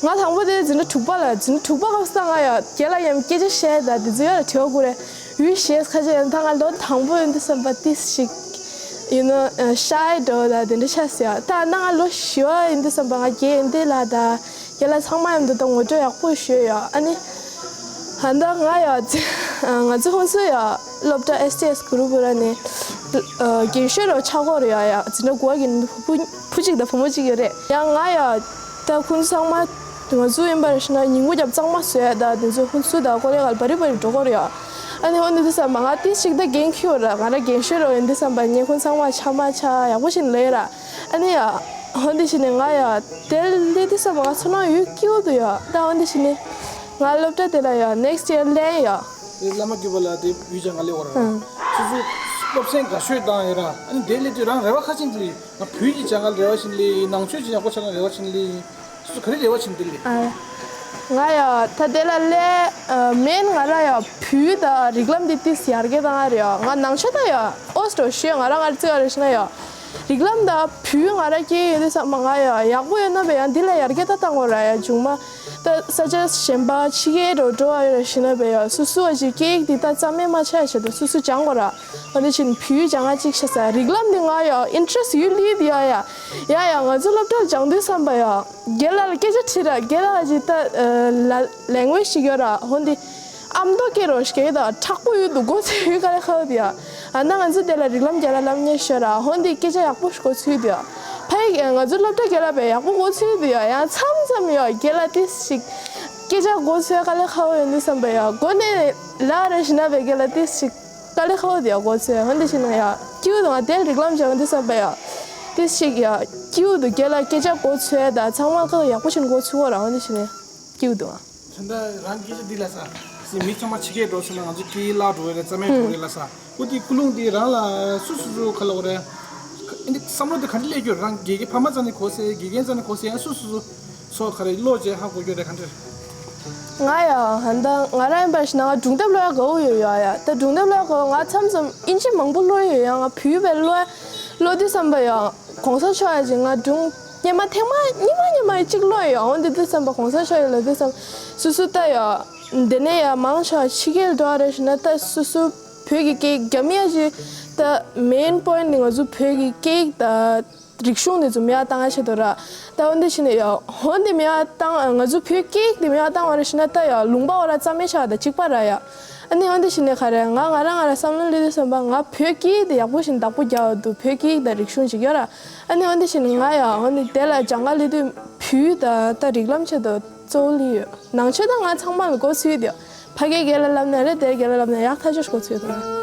ང་དང་པོ་དེ་འཛིན་གྲྭ་དྲུག་པ་ལ་འཛིན་གྲྭ་དྲུག་པ་སྐབས་སུ་ད་ང་ཡ་རྒན་ལགས་ཡ་སྐད་ཆ་བཤད་ད་དེ་ཚོ་ཡ་ལ་དྲི་བ་བཀོད་རེད། འུ་ཤེས་ཁ་ཆེ་ཡང་ད་ང་ལོ་དང་པོ་ཡིན་དུས་བསམ་པ་ཏིས་ཞིག་ཡིན་ནོ་ཤའི་འགྲོ་ད་དེ་འདྲ་ཆགས་སོང་ཡ། ད་ན་ང་ལོ་བཞི་པ་ཡིན་དུས་བསམ་པ་ང་རྒན་ཡིན་དེ་ལ་ད་རྒན་ལགས་ཚང་མ་ཡིན་དུས་ད་ངོ་སྤྲོད་ཡག་པོ་ཞུས་ཡ། ཨ་ནི་ད་ལྟ་ང་ཡ་ང་ཚོ་ཧུན་སུར་ཡ་སློབ་གྲྭ་ཨེས་ཊི་ཨེས་གུ་རུ་པུ་ར་ནས་རྒན་ཤོས་རོ་ཆགས་ཀྱི་ཡོད་རེད་ཡ། ཡ་འཛིན་གྲྭ་དགུ་པ་གི་བུ་བུ་གཅིག་དང་བུ་མོ་གཅིག་ཡོད་རེད་ཡ། ང་ཡ། ད་ཁོང་ཚང་མ་ང་ཚོ་ཡིན་པར་ཞུ་ན་ཉིན་གུང་རྒྱབ་གཙང་མ་བཟོས་ད་དེ་ཚོ་ཁོང་ཚོ་ད་ཀོ་ལེ་གལ་བ་རི་བ་རི་འགྲོ་གི་ཡོད་རེད་ཡ། ཨ་ནི་འོ་འདི་དུས་ཙམ་པ་ང་ཏི་ཞིག་ད་རྒན་ཁྱོད་ར་ང་ར་རྒན་ཤོས་རོ་ཡིན་དུས་ཙམ་པ་ངས་ཁོང་ཚང་མ་ཆ་མ་ཆ་ཡག་པོ་ཞིག་ལས་ར། ཨ་ནི་ཡ་འོ་འདི་ཞིག་ནས་ང་ཡ་དེ་ལས་དུས་ཙམ་པ་ང་ཚོ་ནང་ཡུལ་སྐྱིད་པོ་འདུག་ཡ། ད་འོ་འདི་ཞིག་ནས་ང་སློབ་གྲྭ་དེ་ལ་ཡ་ནེག་སི་ཡར་ལེན་ཡ། བླ་མ་རྒྱུད་པ་ལ་དེ་ཡུལ་ཅང་ག་ལས་བར་ར། སོ་སོ་སློབ་ཚན་དགའ་ཤོས་བཏང་ཡོད་ར། ཨ་ནི་དེ་ལས་དུས་རང་རེ་བ་ཁ་ཅིག་ལས། ང་བོད་ཀྱི་སྦྱང་ག་རེ་བ་བཞིན་ལས་ནང་ཆོས་ཀྱི་ཡག་པོ་ཆགས་ན་རེ་བ་བཞིན་ལས་སུ་ག་རེ་རེ་བ་བཞིན་འདི་ལས། ཨ། ང་ཡ་ད་དེ་ལ་ལས་མེན་ང་ར་ཡ་བོད་ད་རིགས་ལམ་འདི་ཏིས་ཡར་རྒྱས་བཏང་ང་རེད་ཡ། ང་ནང་ཆོས་ད་ཡ་ཨོ་སྟོ་ཤི་ང་ར་ང་ར་ཙི་ག་རེ་ཤི་ན་ཡ་རིགས་ལམ་ད་བོད་ང་ར་སྐྱེ་ཡོད་དུས་ཙམ་པ་ང་ཡ་ཡག་པོ་ཡོད་ན་བས་ཡ་འདི་ལ་ཡར་རྒྱས་ད་བཏང་དགོས་ར་ཡ། བྱུང་མ་ད་ས་ཆ་གཞན་པ་ཕྱི་རྒྱལ་འགྲོ་འགྲོ་བ་ཡོད་ར་ཤི་ན་བས་ཡ་སུ་སུ་བ་ཅིག་སྐད་ཡིག་འདི་ད་རྩ་མེད་མ་ཆགས་ཡ་ཆེད་དུ་སུ་སུ་སྦྱང་དགོས་ར། ཨ་ནི་ཕྱིན་བུའི་སྦྱང་ང་གཅིག་ཤ་ཟ་རིགས་ལམ་འདི་ང་ཡ་ཨིན་ཊི་རེ་སི་ཊི་ཡོད་ལི་འདི་ཡ་ཡ། ཡ་ཡ་ང་ཚོ་སློབ་གྲྭར་སྦྱང་དུས་བསམ་པ་ཡ། རྒན་ལགས་ལ་སྐད་ཆ་དྲིས་ར་རྒན་ལགས་ལ་ཅིག་ད་ལ་ལེང་ཝེ་ཇི་ཞིག་ཡོད་ར་ཧོན་འདི། ཨམ་མདོ་སྐད་རོ་ཞིག་ཡོད་ད་དྲག་པོ་ཡོད་འདུག་གོ་ཚོད་ཡོད་ག་ལེ་ཁ་བོ་འདི་ཡ། ཨ་ན་ང་ཚོ་དེ་ལ་རིགས་ལམ་རྒན་ལགས་ལབ་ཉན་ཤོད་ར་ཧོན་འདི་སྐད་ཆ་ཡག་པོ་ཞིག་གོ་ཚོད་འདི་ཡ། ཕ་ཡི་ང་ཚོ་སློབ་གྲྭ་རྒན་ལགས་པས་ཡག་པོ་གོ་ཚོད་འདི་ཡ་ཡ་མཚམས་མཚམས་ཡ་རྒན་ལགས་ཏི་ཞིག་སྐད་ཆ་གོ་ཚོད་ག་ལེ་ཁ་བོ་ཡོད་འདུག་བསམ་པ་ཡ་གོ་ནས་ལ་རེ་ཞིག་ན་བས་རྒན་ལགས་ཏི་ཞིག་དཀའ་ལས་ཁག་པོ་དེ་ཡང་གོ་ཚོད་ཧོན་དེ་བཞིན་ཡང་སྐྱིད་པོ་དང་དེ་རིགས་ལམ་སྦྱང་དུས་བསམ་པ་ཡང་དེ་ཞིག་ཡང་སྐྱིད་པོ་འདུག་རྒན་ལགས་སྐད་ཆ་གོ་ཚོད་དང་ཚང་མ་ཁག་ཡག་པོ་བྱས་ནས་གོ་ཚོད་གོ་ར་ཧོན་དེ་བཞིན་ཡང་སྐྱིད་པོ་འདུག་ད་ལྟ་རང་སྐད་ཆ་འདི་ལ་ས་སི་མི་ཚང་མ་ཕྱི་རྒྱལ་འགྲོ་སོང་ན་ང་ཚོ་སྐད་ཡིག་བརླག་འགྲོ་བས་རེད་རྩ་མེད་འགྲོ་རེད་ལ་ས་ཨུ་དེ་ཀུན་སློང་འདི་རང་ལ་སུ་སུ་སུ་ག་ལ་འོ་རེད། ཨ་ནི་བསམ་བློ་དེ་ག་འདྲ་སླེབས་རྒྱུ་རང་དགེ་རྒན་ཕ་མ་རྩ་ནས་གོ་སའི་དགེ་རྒན་རྩ་ནས་གོ་སའི་ཨ་སུ་སུ་སུ། སོགས་ག་རེ་བློ་བཅས་ཧ་གོ་རྒྱུ་རེད་ག་འདྲ། ང་ཡང་ཧན་ད་ང་རང་ཡིན་པ་ཞིག་ན་ང་སྒྲུང་དེབ་ཀློག་ཡག་དགའ་བོ་ཡོད་ཡ་ཡ། ད་སྒྲུང་དེབ་ཀློག་ཡག་དགའ་བོ་ང་མཚམས་མཚམས་ཨིན་ཇི་མང་པོ་ཀློག་ཡོད་ཡ། ང་བོད་པའི་ཀློག་ཀློག་དུས་བསམ་པ་ཡང་གོང་ས་མཆོག་ཡ་ཅིག་ང་སྒྲུང་སྙེ་མ་ཐེངས་མ་གཉིས་མ་གཉིས་མ་གཅིག་ཀློག་ཡོད། འོན་ཏེ་དུས་བསམ་པ་གོང་ས་མཆོག་ཡ་ལ་དུས་བསམ་སུ་སུ་ལྟ་ཡ་འདི་ནས་ཡ་མང་ཆ་ཕྱི་རྒྱལ་འགྲོ་བ་རེད་ཞུ་ན་ད་སུ་སུ་བོད་ཀྱི་སྐད་རྒྱ་མི་ཡ་ཅིག་ད་མེན་པོ་ཡིན་ནི་ང་ཚོ་བོད་ཀྱི་སྐད་ད། རིག་གཞུང་དེ་ཚོ་མེད་པ་བཏང་ཡ་ཆེད་དུ་ར། ད་འོན་ཏེ་ཕྱིན་ནས་ཡ་ཧོན་དེ་མེད་པ་བཏང་ང་ཚོ་བོད་སྐད་དེ་མེད་པ་བཏང་བ་རེད་ཞུ་ན་ད་ཡ་ལུང་པ་བ་ར་རྩ་མེད་ཆགས་ད་གཅིག་པ་ར་ཡ། ཨ་ནི་འོན་ཏེ་ཕྱིན་ནས་ག་རེ་ང་ང་རང་ང་རང་བསམ་བློ་སླེབས་དུས་བསམ་པ་ང་བོད་སྐད་དེ་ཡག་པོ་ཞིག་བདག་པོ་རྒྱག་འདུག་བོད་སྐད་དང་རིག་གཞུང་ཅིག་ཡོད་ར། ཨ་ནི་འོན་ཏེ་ཕྱིན་ནས་ང་ཡ་འོན་ཏེ་དེ་ལ་སྦྱང་ག་སླེབས་དུས་བོད་ད་ད་རིགས་ལམ་ཆེད་དུ་གཙོ་བོ་སླེབས་ཡོད། ནང་ཆོས་ད་ང་ཚང་མ་ལ་གོ་ཚུལ་དེ་ཕ་གིའི་རྒན་ལགས་ལབ་ན་རེད་དེ་རྒན་ལགས་ལབ་ན་ཡག་ཐག་ཆོད་གོ་ཚུལ་དང་།